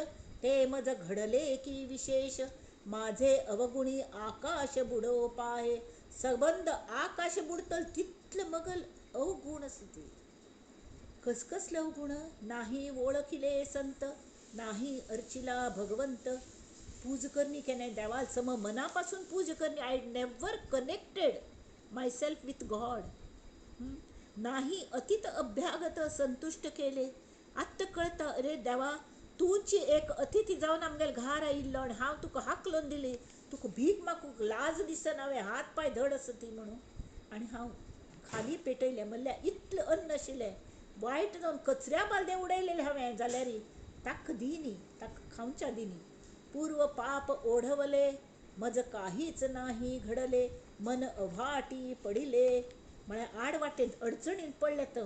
ते मज घडले की विशेष, माझे अवगुणी आकाश बुडो पाहे. सबंद आकाश बुडतल तितले मगल अवगुण आसा ती. कसकसले अवगुण? नाही ओळखिले संत, नाही अर्चिला भगवंत. पूज करणी केन्नाय देवाल सम मनापासून पूज करणी. I never connected myself with God. नाही अतीत अभ्यागत संतुश्ट केले. आत्तां कळटा अरे देवा, तुची एक अतिथी जावन आमगेले घार आयिल्लो आनी हांव तुका हाकलून दिली, तुका भीक मागूंक लाज दिसना हांवें, हात पांय धड आसा ती म्हणून. आनी हांव खाली पेटयलें म्हणल्यार इतलें अन्न आशिल्लें, वायट जावन कचऱ्या बालदें उडयलेलें हांवें, जाल्यार ताका दिनी, ताका खावच्या दिनी. पूर्व पाप ओढवले, मज काहीच नाही घडले, मन अभाटी पडिले. म्हळ्यार आड वाटेन अडचणीन पडले तर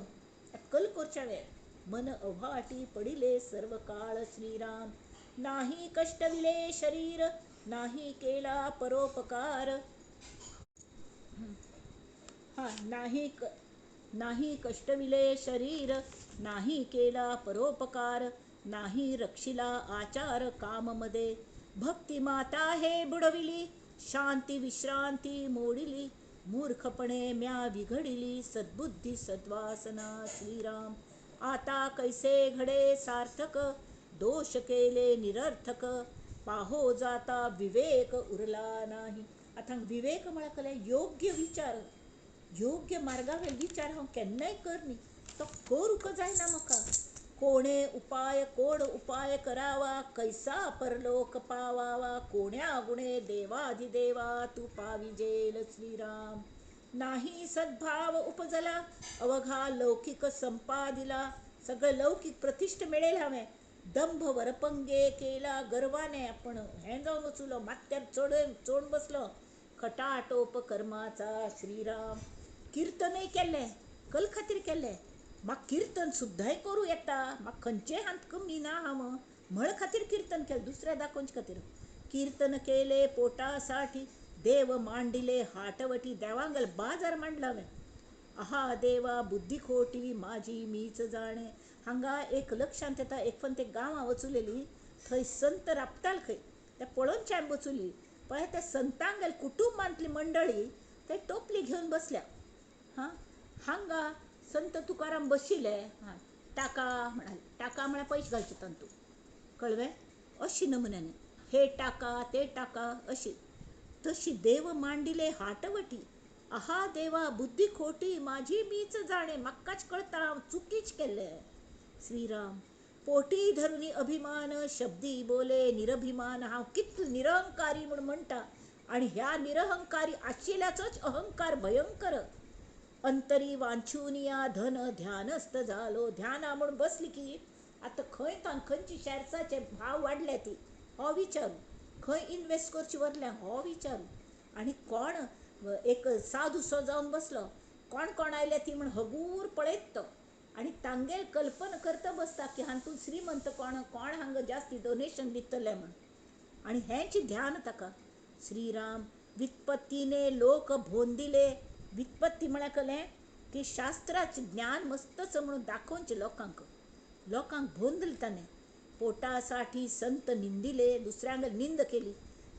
अक्कल करच्या वेळ. मन अभाटी पडिले सर्व काळ श्रीराम. नाही कष्टविले शरीर, नाही केला परोपकार. हां नाही कष्टविले शरीर, नाही केला परोपकार, नाही रक्षिला आचार काममध्ये. भक्ती माता हे बुडविली, शांती विश्रांती मोडिली, मूर्खपणे म्या विघडिली सद्बुद्धी सद्वासना श्रीराम. आता कैसे घडे सार्थक, दोष केले निरर्थक, पाहो जाता विवेक उरला नाही. आतां विवेक म्हळ्यार कसलें? योग्य विचार, योग्य मार्गावेलो विचार हांव केन्नाय करनी, तो करूंक जायना म्हाका. कोणे उपाय कोण उपाय करावा, कैसा परलोक पावावा, कोण्या गुणे देवाधिदेवा तू पाविजेल श्रीराम. नाही सद्भाव उपजला, अवघा लौकिक संपादिला. सगळं लौकिक प्रतिष्ठा मेळेल हांवें, दंभ वरपंगे केला गर्वाने आपण हें जावन वचुलो माथ्यार चडून चोड बसलो खटाटोप कर्माचा श्रीराम. किर्तनय केल्लें कल खातीर केल्लें, म्हाका किर्तन सुद्दांय करूं येता, म्हाका खंयचेय हात कमी ना हांव म्हण खातीर किर्तन केलें, दुसऱ्या दाखोवचे खातीर. किर्तन केले पोटासाठी देव मांडिले हाटवटी, देवांगल बाजार मांडला हांवें. आहा देवा बुद्धी खोटी माझी मीच जाणे. हांगा एक लक्षांत येता, एक पण ते गांवां वचुलेली थंय संत राबताल खंय, ते पळोवनचे आमी वचुली पळय त्या संतांगेल कुटुंबांतली मंडळी ते टोपली घेवन बसल्या. हां हांगा संत तुकाराम बशिल्ले, हां टाका म्हणाले, टाका म्हळ्यार पयशे घालचे तांतू, कळ्ळें अशी नमुन्यानी हे टाका ते टाका अशी तशी देव मांडिले हाटवटी. आहा देवा बुद्धी खोटी माझी मीच जाणे, म्हाकाच कळता हांव चुकीच केल्लें. श्रीराम पोटी धरुनी अभिमान शब्दी बोले निरभिमान, हांव कितलो निरहंकारी म्हूण म्हणटा आनी ह्या निरहंकारी आशिल्ल्याचोच अहंकार भयंकर. अंतरी वांछुनिया धन ध्यानस्थ जालो, ध्याना म्हूण बसली की आतां खंय तान खंयची शेर्साचे भाव वाडल्या ती हो विचारू, खंय इनवेस्ट करची वरल्या हो विचारू. आनी कोण एक साधूसो जावन बसलो, कोण कोण आयल्या ती म्हूण हगूर पळयत तो आनी तांगेल कल्पना करता बसता की हातूंत श्रीमंत कोण, कोण हांगा जास्ती डोनेशन दितले म्हूण, आनी हेंच ध्यान ताका. श्रीराम वित्पत्तीने लोक भोंदिले, वित्पत्ती म्हळ्यार कळ्ळें की शास्त्राचें ज्ञान मस्तच म्हणून दाखोवचें लोकांक, लोकांक भोंदले ताणें. पोटासाठी संत निंदिले, दुसऱ्यांक निंद केली.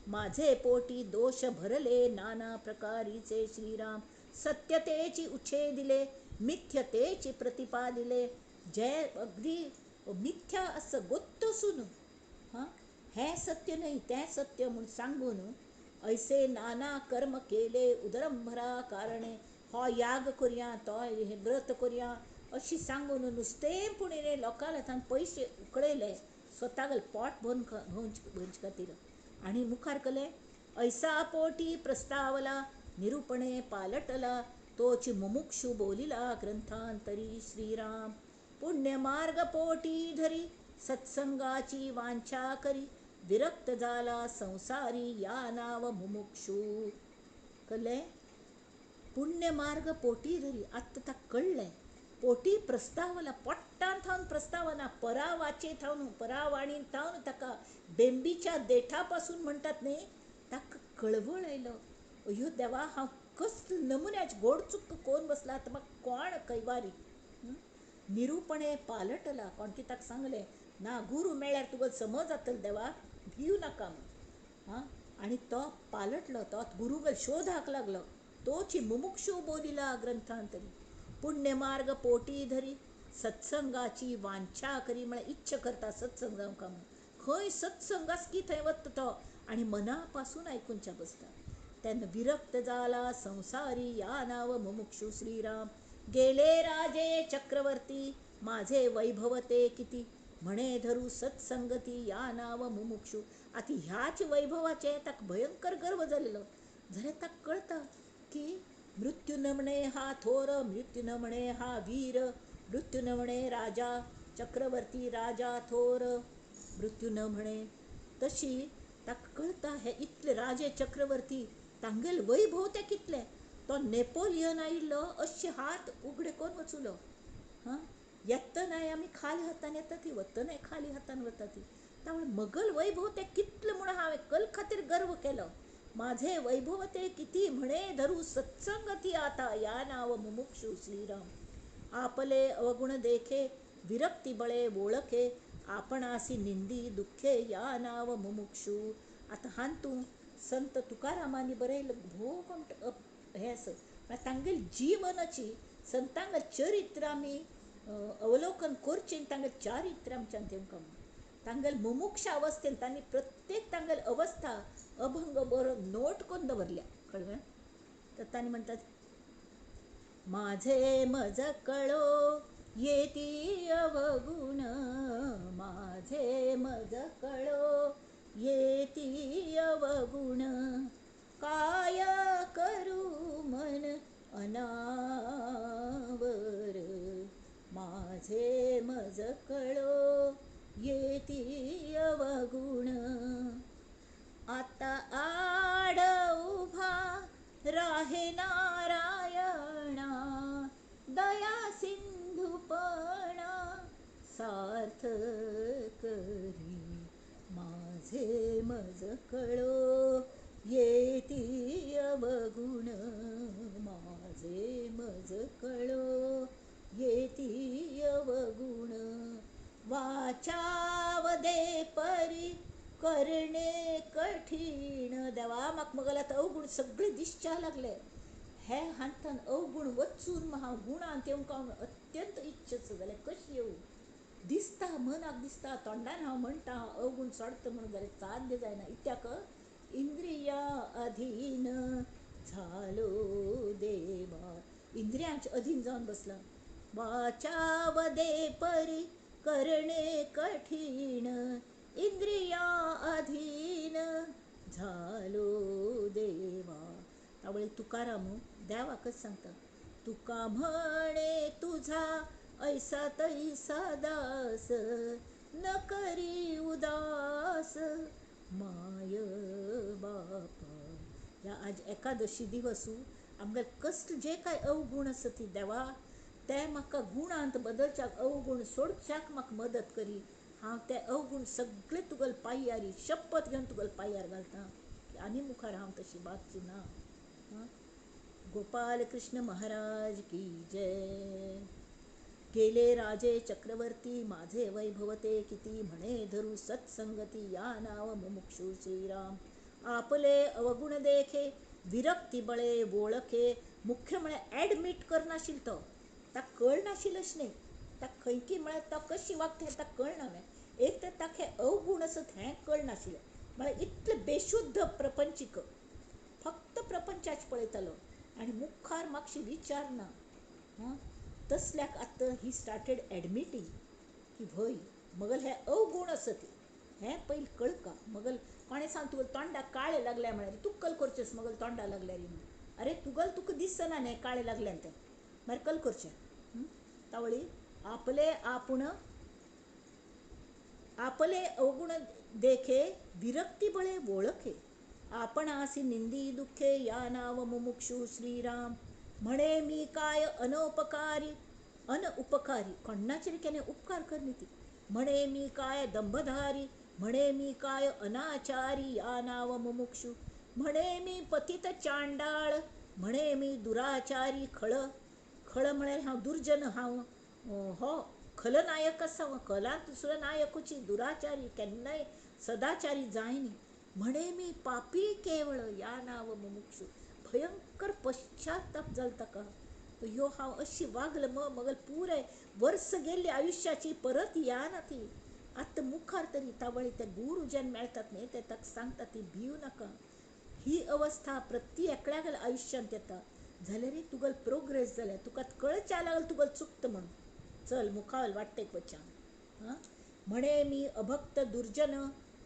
माझे पोटी दोष भरले नाना प्रकारीचे श्रीराम. सत्यतेची उछेदिले मिथ्यतेची प्रतिपादिले, जे अगदी मिथ्या असं गोत्तसून हां हें सत्य न्हय तें सत्य म्हूण सांगून ऐसे नाना कर्म केले उदरंभरा कारणे, हो याग करया तो हें व्रत करया अशी सांगून नुस्तें पुणें लोकांक तांणी पयशे उकळयले स्वताक पोट भरून भरचे खातीर. आनी मुखार कले ऐसा पोटी प्रस्तावला निरूपणे पालटला तोची मुमुक्षु बोलिला ग्रंथांतरी. श्रीराम पुण्यमार्ग पोटी धरी सत्संगाची वांछा करी विरक्त जाला संसारी या नाव मुमुक्षु. कळ्ळें पुण्यमार्ग पोटी धरी, आत्तां ताका कळ्ळें पोटी प्रस्तावला पोट्टान थावन प्रस्तावना परावाचे थावन परावाणी थावन ताका बेंबीच्या देठा पासून म्हणटात न्ही ताका कळवळ आयलो, अयो देवा हांव कसले नमुन्याचे गोड चुक्क कोण बसला आतां म्हाका कोण कैवारी. निरूपणे पालटला, कोण की ताका सांगलें ना गुरू मेळ्ळ्यार तुका समज जातलो देवा भिव नाका म्हूण. हां आनी तो पालटलो, तो गुरूगेर शोधाक लागलो, तोची मुमुक्षु बोलिला ग्रंथांतरी. पुण्यमार्ग पोटी धरी सत्संगाची वांछा करी म्हळ्यार इच्छा करता सत्संग जावंक म्हूण, खंय सत्संग आसा की थंय वता तो आनी मना पासून आयकुच्या बसता. तेन्ना विरक्त जाला संसारी या नाव मुमुक्षु. श्रीराम गेले राजे चक्रवर्ती माझे वैभव ते किती म्हणे धरू सत्संगती या नाव मुमुक्षु. आतां ह्याच वैभवाचे ताका भयंकर गर्व जालेलो, जाल्यार ताका कळटा की मृत्यू न म्हणे हा थोर, मृत्यू न म्हणे हा वीर, मृत्यू न म्हणे राजा चक्रवर्ती राजा थोर, मृत्यू न म्हणे. तशी ताका कळटा हे इतले राजे चक्रवर्ती तांगेल वैभव ते कितले. तो नेपोलियन आयिल्लो अशे हात उगडे करून वचुलो, हां येतनाय आमी खाली हातान येता ती, वतनाय खाली हातान वता ती, त्यामुळे मगल वैभव ते कितले म्हूण हांवें कल खातीर गर्व केलो. माझे वैभव ते किती म्हणे धरू सत्संगती आता या नाव मुमुक्षु. श्रीराम आपले अवगुण देखे विरक्ती बळे वळखे आपणासी निंदी दुःखे या नाव मुमुक्षु. आतां हातूंत संत तुकारामांनी बरयलें भोव हें आसा, म्हळ्यार तांगेले जिवनाची संतांगेलें चरित्र आमी अवलोकन करचें, तांगेलें चारित्र आमच्यान तेमकां म्हूण तांगेले मुमुक्ष अवस्थेन तांणी प्रत्येक तांगेली अवस्था अभंग बरोवन नोट करून दवरल्या, कळ्ळें. तर तांणी म्हणटात माझे मज कळो येती अवगुण, माझे मज कळो येती अवगुण, काय करू मन अनावर, माझे मज कळो येती अवगुण. आता आड उभा राहे नारायणा, दया सिंधुपणा सार्थ करी माझे मज कळो येती अवगुण, माझे मज कळो येती अवगुण. वाचावदे परी करणे कठीण. देवा म्हाका मगल आतां अवगुण सगळे दिसच्या लागले. हे हांतान अवगुण वचून हांव गुणांत येवंक हांव अत्यंत इच्छा जाल्यार कशी येवं? दिसता मनाक दिसता, तोंडान हांव म्हणटा अवगुण सोडटा म्हणून, जाल्यार साध्य जायना. इत्याक इंद्रिया अधीन झालो देवा, इंद्रियांचे अधीन जावन बसला. वाचावदे परी करणे कठीण, इंद्रिया अधीन झालो देवा. तावळी तुकाराम देवाकच सांगता, तुका म्हणे तुझा ऐसा तैसा दास, न करी उदास my बापा. ह्या आज एकादशी दिवसू आमगेर कसले जे कांय अवगुण आसा ती देवा ते म्हाका गुणांत बदलच्याक, अवगुण सोडच्याक म्हाका मदत करी. हांव ते अवगुण सगळे तुगेले पांयारी शपथ घेवन तुगेले पांयार घालता की आनी मुखार हांव तशी वागची ना. गोपाल कृष्ण महाराज की जय. गेले राजे चक्रवर्ती माझे वैभवते किती, म्हणे धरू सत्संगती या नाव मुमुक्षु श्रीराम. आपले अवगुण देखे विरक्ती बळे वळखे. मुख्य म्हळ्यार एडमीट करनाशिल्लो तो, ताका कळनाशिल्लें अशें न्ही, ताका खंयकी म्हळ्यार तो कशी वागता हें ताका कळना. एक तर ताका हे अवगुण आसत हें कळनाशिल्लें, म्हळ्यार इतलें बेशुद्ध प्रपंचीक, फक्त प्रपंचाच पळयतालो आनी मुखार मातशी विचार ना. तसल्याक आतां he started admitting की व्हय मगल हे अवगुण आसत हें पयलीं कळका. मगल कोणें सांग तुगेले तोंडाक काळें लागलें म्हळ्यार तूं कल करचेंस मगल तोंडा लागल्यार म्हणून, अरे तुगल तुका दिसना न्ही काळें लागल्यान तें, मागीर कल करचें. तावळी आपले आपूण आपले अवगुण देखे विरक्ती बळे वळखे, आपणासी निंदी दुखे या नाव मुमुक्षु श्रीराम. म्हणे मी काय अनउपकारी, अनउपकारी कोणाचेर केन्ना उपकार करनी ती. म्हणे मी काय दंभधारी, म्हणे मी काय अनाचारी या नाव मुमुक्षु. म्हणे मी पतित चांडाळ, म्हणे मी दुराचारी खळ. खळ म्हळ्यार हांव दुर्जन, हांव हो खलनायक आसा, खलांत दुसरो नायकूची, दुराचारी केन्नाय सदाचारी जायनी. म्हणे मी पापी केवळ या नाव मुमुक्षु. भयंकर पश्चाताप जालो ताका, ह्यो हांव अशी वागल मगल पुराय वर्स गेल्ली आयुश्याची परत या ना ती. आतां मुखार तरी तावळी ते गुरू जेन्ना मेळटात न्ही ते ताका सांगता ती भिव नाका, ही अवस्था प्रति एकल्याक आयुश्यांत येता. जाल्यार तुगेलो प्रोग्रेस जाल्या, तुका कळच्या लागल तुगेलो चुकता म्हणून, चल मुखावल वाटेक वच्या. म्हणे मी अभक्त दुर्जन,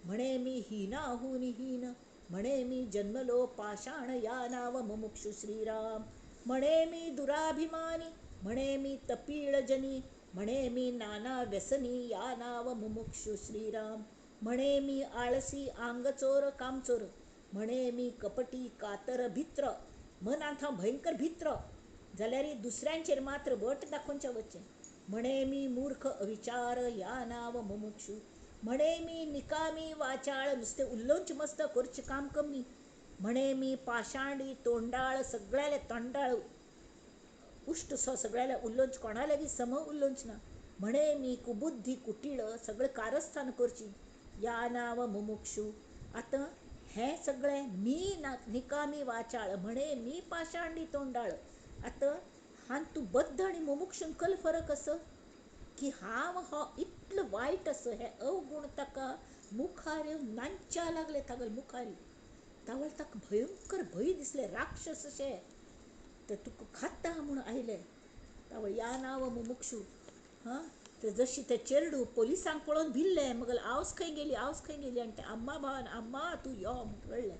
म्हणे मी हीनाहून हीन, म्हणे मी जन्मलो पाषाण या नाव मुमुक्षु श्रीराम. म्हणे मी दुराभिमानी, म्हणे मी तपीळजनी, म्हणे मी नाना व्यसनी या नाव मुमुक्षु श्रीराम. म्हणे मी आळसी आंगचोर कामचोर, म्हणे मी कपटी कातर भित्र. मनांत हांव भयंकर भित्र जाल्यार दुसऱ्यांचेर मात्र बट दाखोवचें वचचें. म्हणे मी मूर्ख अविचार या नाव मुमुक्षु. म्हणे मी निकामी वाचाळ, नुस्तें उलोवचें मस्त करचें काम कमी. म्हणे मी पाषांडी तोंडाळ, सगळ्याले तोंडाळ उश्ट सो सगळ्याले उलोवचें, कोणा लागीं सम उलोवचें ना. म्हणे मी कुबुद्धी कुटीळ, सगळें कारस्थान करची या नाव मुमुक्षु. आतां हें सगळें मी ना निकामी वाचाळ, म्हणे मी पाषांडी तोंडाळ. आतां हांतूं बद्ध आनी मुमुक्षून कल फरक आसा की हांव हो इतलो वायट आसा हे अवगुण ताका मुखार येवन नाचच्या लागले तागेले मुखार. तावळ ताका भयंकर भंय दिसलें, राक्षस अशें ते तुका खाता म्हूण आयले. तावळ या नाव मुमुक्षु. हां ते जशी ते चेरडू पोलिसांक पळोवन भिल्लें, मगल आवस खंय गेली, आवस खंय गेली, आनी ते अम्मा भावान अम्मा तूं यो म्हूण रडलें.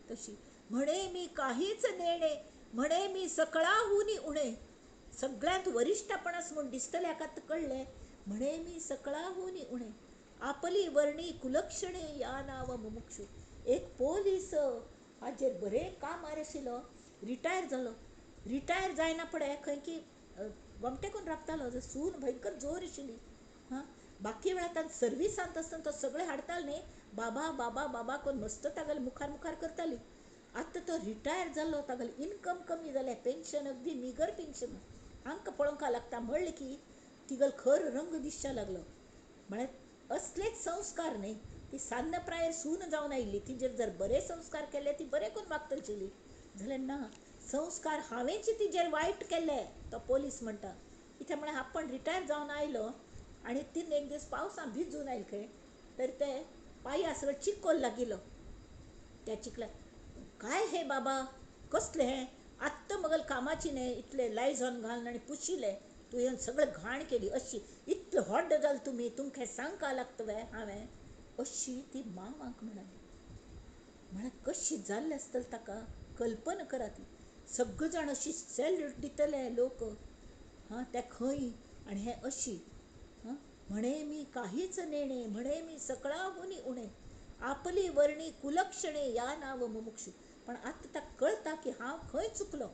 तशी म्हणे मी काहीच नेणे, म्हणे मी सकळाहून उणे. सगळ्यांत वरिश्ठपणास म्हूण दिसतल्याक आतां कळ्ळें, म्हणे मी सकळाहून उणे. आपली वर्णी कुलक्षणे या नाव मुमुक्षू. एक पोलीस हाजेर बरें कामार आशिल्लो, रिटायर जालो. रिटायर जायना फुडें खंय की गोमटेकून राबतालो, सून भयंकर जोर आशिल्ली. हां, बाकी वेळार तांकां सर्विसांत आसतना तो सगळें हाडटालो न्ही, बाबा बाबा बाबा करून मस्त तागेले मुखार मुखार करताली. आतां तो रिटायर जालो, तागेलें इनकम कमी जालें, पेन्शन अगदी मिगर पेन्शन. हांकां पळोवंक लागता म्हणलें की तिगेलो खर रंग दिसचो लागलो. म्हळ्यार असलेच संस्कार न्ही, ती सान्न प्रायेर सून जावन आयिल्ली, तिजेर जर बरे संस्कार केले ती बरें करून वागतली आशिल्ली. जाल्यार ना, संस्कार हांवेंच तिजेर वायट केले, तो पोलीस म्हणटा. कित्याक म्हळ्यार आपण रिटायर जावन आयलो आनी तीन एक दीस पावसान भिजून आयले खंय, तर ते पांया सगळें चिकोल लागिल्लो. त्या चिखला काय हे बाबा कसलें हें, आत्तां मगल कामाची न्ही, इतलें लायझॉन घालून आनी पुशिल्लें, तुवें सगळें घाण केली, अशी इतलें व्हड जालें तुमी, तुमकां सांगपा लागता वे हांवें, अशी ती मामाक म्हणाली. म्हळ्यार कशी जाल्लें आसतलें ताका कल्पना करा. ती सगळे जाण अशी सॅल्यूट दितले लोक, हां त्या खंय आनी हे अशी. हां, म्हणे मी काहीच नेणे, म्हणे मी सकळाहुनी उणे, आपली वर्णी कुलक्षणे या नाव मुमुक्षू. पण आतां ताका कळटा की हांव खंय चुकलो,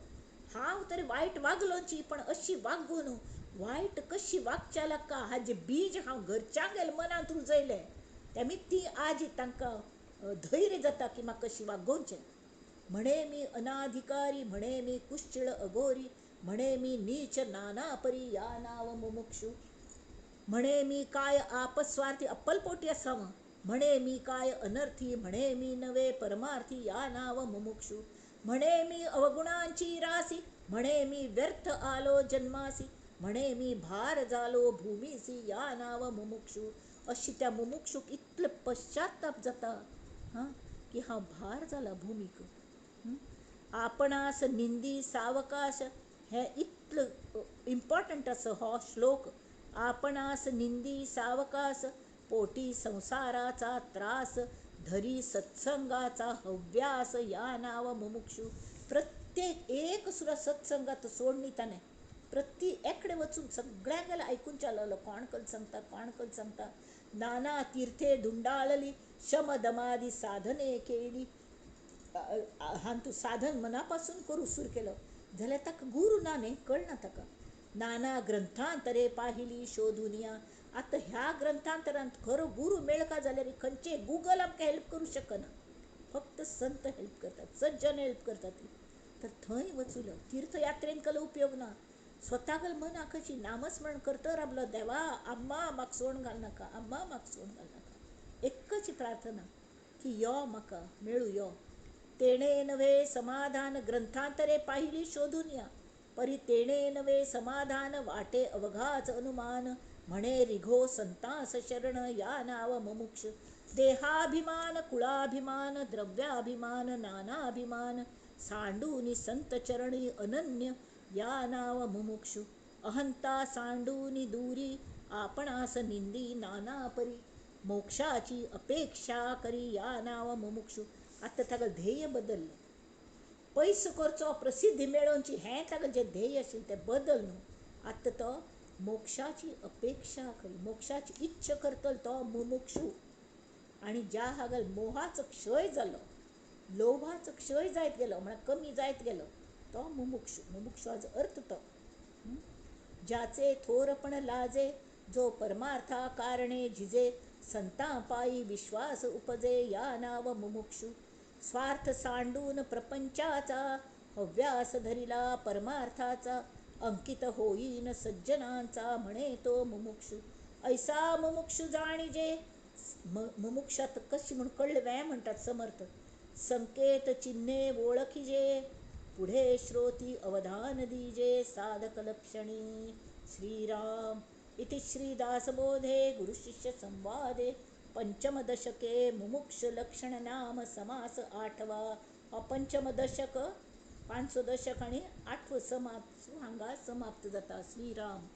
हांव तरी वायट वागलोची, पण अशी वागून न्हू, वायट कशी वागच्या लागता हाजें बीज हांव घरच्यांगेर मनांत रुजयलें. तेमी ती आज तांकां धैर्य जाता की म्हाका कशी वागोवचें. म्हणे मी अनाधिकारी, म्हणे मी कुश्चिळ अघोरी, म्हणे मी नीच नाना परी या नाव मुमुक्षू. म्हणे मी काय आपस्वार्थी अप्पलपोटी असावं, म्हणे मी काय अनर्थी, म्हणे मी नवे परमार्थी या नाव मुमुक्षू. म्हणे मी अवगुणांची रासी, म्हणे मी व्यर्थ आलो जन्मासी, म्हणे मी भार जालो भूमीसी या नाव मुमुक्षू. अशी त्या मुमुक्षूक इतलो पश्चाताप जाता हां की हांव भार जाला भुमीक. आपणास निंदी सावकाश, हें इतलो इम्पॉर्टंट आसा हो श्लोक. आपणास निंदी सावकाश, पोटी संसाराचा त्रास, धरी सत्संगाचा हव्यास या नाव मुमुक्षू. प्रत्येक एक सुद्दां सत्संगात सोडणी ताणें, प्रति एकडे वचून सगळ्यांगेलें आयकून चालवलो, कोण कल सांगता कोण कल सांगता. नाना तीर्थे धुंडाळली, शमदमादी साधने केली. हांतू साधन मनापासून करूं सुरू केलो जाल्यार ताका गुरू ना न्ही, कळना ताका. नाना ग्रंथांतरे पाहिली शोधूनिया. आतां ह्या ग्रंथांतरांत खरो गुरू मेळका जाल्यार खंयचे गुगल आमकां हेल्प करूं शकना, फक्त संत हेल्प करतात, सज्जन हेल्प करतात. तर थंय वचूलो, तीर्थयात्रेन कल उपयोग ना. स्वताक मनाक कशी नामस्मरण करत राबलो, देवा अम्मा म्हाका सोडून घालनाका, अम्मा म्हाका सोडून घालनाका. एकच प्रार्थना की यो म्हाका मेळूं यो. तेणे नव्हे समाधान ग्रंथांतरे पाहिली शोधून या, परी तेणे नव्हे समाधान वाटे अवघाच अनुमान, म्हणे रिघो संतास शरण या नाव मुमुक्ष. देहाभिमान कुळाभिमान द्रव्याभिमान नानाभिमान, सांडूनी संत चरणी अनन्य या नाव मुमुक्षु. अहंता सांडूनी दूरी, आपणास निंदी नाना परी, मोक्षाची अपेक्षा करी या नाव मुमुक्षु. आतां ताका ध्येय बदल्लें, पयसो करचो प्रसिद्धी मेळोवची हें ताका जें ध्येय आशिल्लें तें बदल न्हू. आतां तो मोक्षाची अपेक्षा करी, मोक्षाची इच्छा करतलो तो मुमुक्षु. आनी ज्या हागल मोहाचो क्षय जालो, लोभाचो क्षय जायत गेलो, म्हळ्यार कमी जायत गेलो, तो मुमुक्षु. मुमुक्षाचो अर्थ तो ज्याचे थोरपण लाजे, जो परमार्था कारणे झिजे, संतां पायी विश्वास उपजे या नाव मुमुक्षु. स्वार्थ सांडून प्रपंचाचा, हव्यास धरिला परमार्थाचा, अंकित होईन सज्जनांचा म्हणे तो मुमुक्षु. ऐसा मुमुक्षु जाणीजे. मुमुक्षात कशी म्हूण कळ्ळें वें म्हणटात समर्थ. संकेत चिन्हे वळखिजे, पुढे श्रोती अवधान दीजे, साधक लक्षणी. श्रीराम. इति श्रीदासबोधे गुरुशिष्य संवादे पंचमदशके मुमुक्ष लक्षण नाम समास आठवा. हो पंचमदशक, पांचवो दशक आनी आठवो समास हांगा समाप्त जाता. श्रीराम.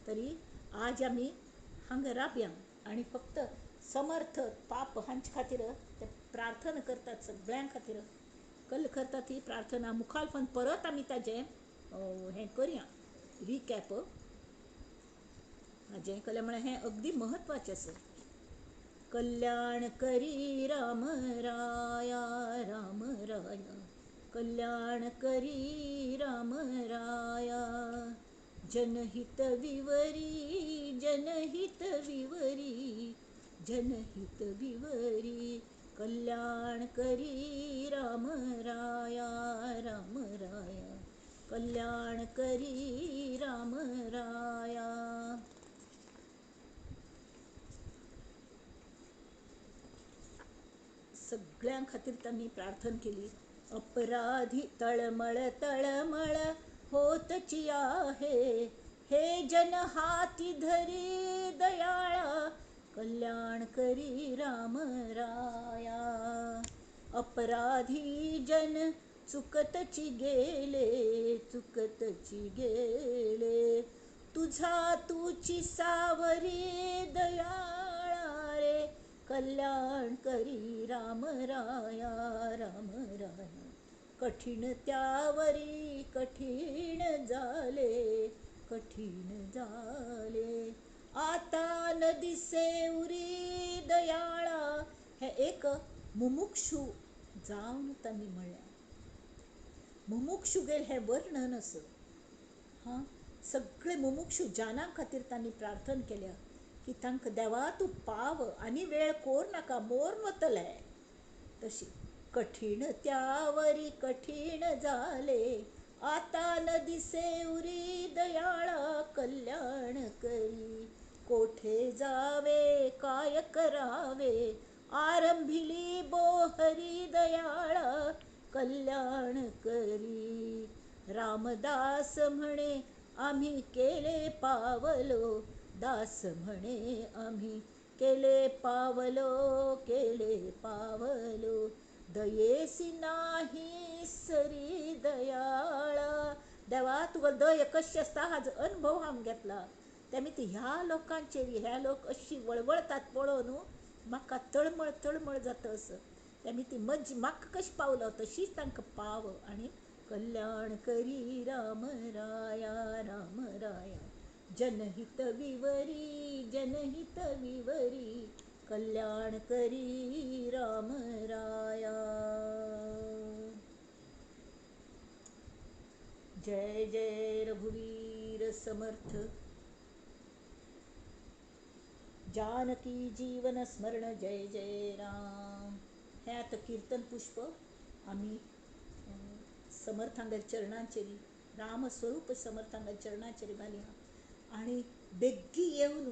तरी आज आमी हांगा राबया आनी फक्त समर्थ पाप हांचे खातीर ते प्रार्थना करतात, सगळ्यां खातीर कल करतात ही प्रार्थना. मुखार पण परत आमी ताजें हें करया, रिकॅप. हाजें केलें म्हळ्यार हें अगदी म्हत्वाचें आसा. कल्याण करी राम राया राम राया कल्याण करी राम राया. जनहित विवरी जनहित विवरी जनहित विवरी कल्याण करी राम राया राम राया कल्याण करी राम राया. सगळ्यां खातीर तांणी प्रार्थना केली. अपराधी तळमळ तळमळ होतची आहे हे जन हाती धरी दयाळा कल्याण करी राम राया. अपराधी जन चुकतची गेले चुकतची गेले तुझा तुची सावरी दयाळा रे कल्याण करी राम राया राम राया. कठीण त्यावरी कठीण झाले कठीण झाले आता न दिसे उरी दयाळा. हे एक मुमुक्षू जावन तांणी म्हळ्ळें. मुमुक्षुगेर हें वर्णन असं हां सगळे मुमुक्षू जाना खातीर तांणी प्रार्थना केल्या की तांकां देवा तूं पाव आनी वेळ कोर नाका मोर वतले. तशी कठीण त्यावरी कठीण झाले आता न दिसे उरी दयाळा कल्याण करी. कोठे जावे काय करावे आरंभिली बोहरी दयाळा कल्याण करी. रामदास म्हणे आम्ही केले पावलो दास म्हणे आम्ही केले पावलो केले पावलो दयेसी नाही सरी दयाळा. देवा तुका दय कशी आसता हाजो अनुभव हांव घेतला. तेमी ती ह्या लोकांचेर ह्या लोक अशी वळवळतात पळोवन न्हू म्हाका तळमळ तळमळ जाता असं. तेमी ती मज म्हाका कशी पावलो तशीच तांकां पाव आनी कल्याण करी राम राया राम राया. जनहित विवरी जनहित विवरी कल्याण करी राम राया. जय जय रघुवीर समर्थ. जानकी जीवन स्मरण जय जय राम. हें आतां किर्तन पुष्प आमी समर्थांगेर चरणांचेर रामस्वरूप समर्थांगेर चरणांचेर घालया आनी बेग्गी येवन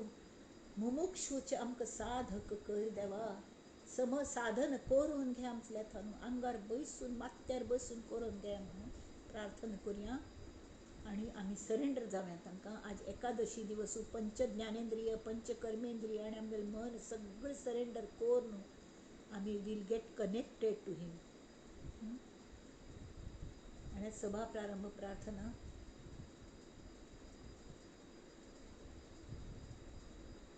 मुमुक्षूचे आमकां साधक कर देवा. सम साधन करून घे आमच्या न्हू आंगार बसून माथ्यार बसून करून घे म्हणून प्रार्थना करुया आनी आमी सरेंडर जावया तांकां. आज एकादशी दिवस पंच ज्ञानेंद्रिय पंच कर्मेंद्रिय आनी आमगेलें मन सगळें सरेंडर करून आमी will get connected to him. आनी सभा प्रारंभ प्रार्थना.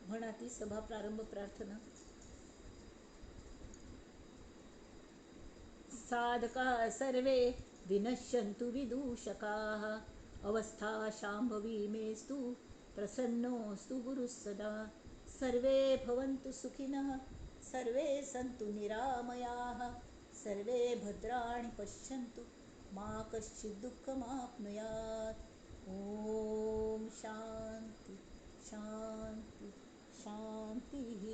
म्हणा ती सभा प्रारंभ प्रार्थना. साधका सर्वे विनश्यन्तु विदूषकाः अवस्था शाम्भवी मेस्तु प्रसन्नोऽस्तु गुरुः सदा. सर्वे भवन्तु सुखिनः सर्वे सन्तु निरामयाः सर्वे भद्राणि पश्यन्तु मा कश्चित् दुःखमाप्नुयात्. ॐ शान्ति शान्ति शान्तिः.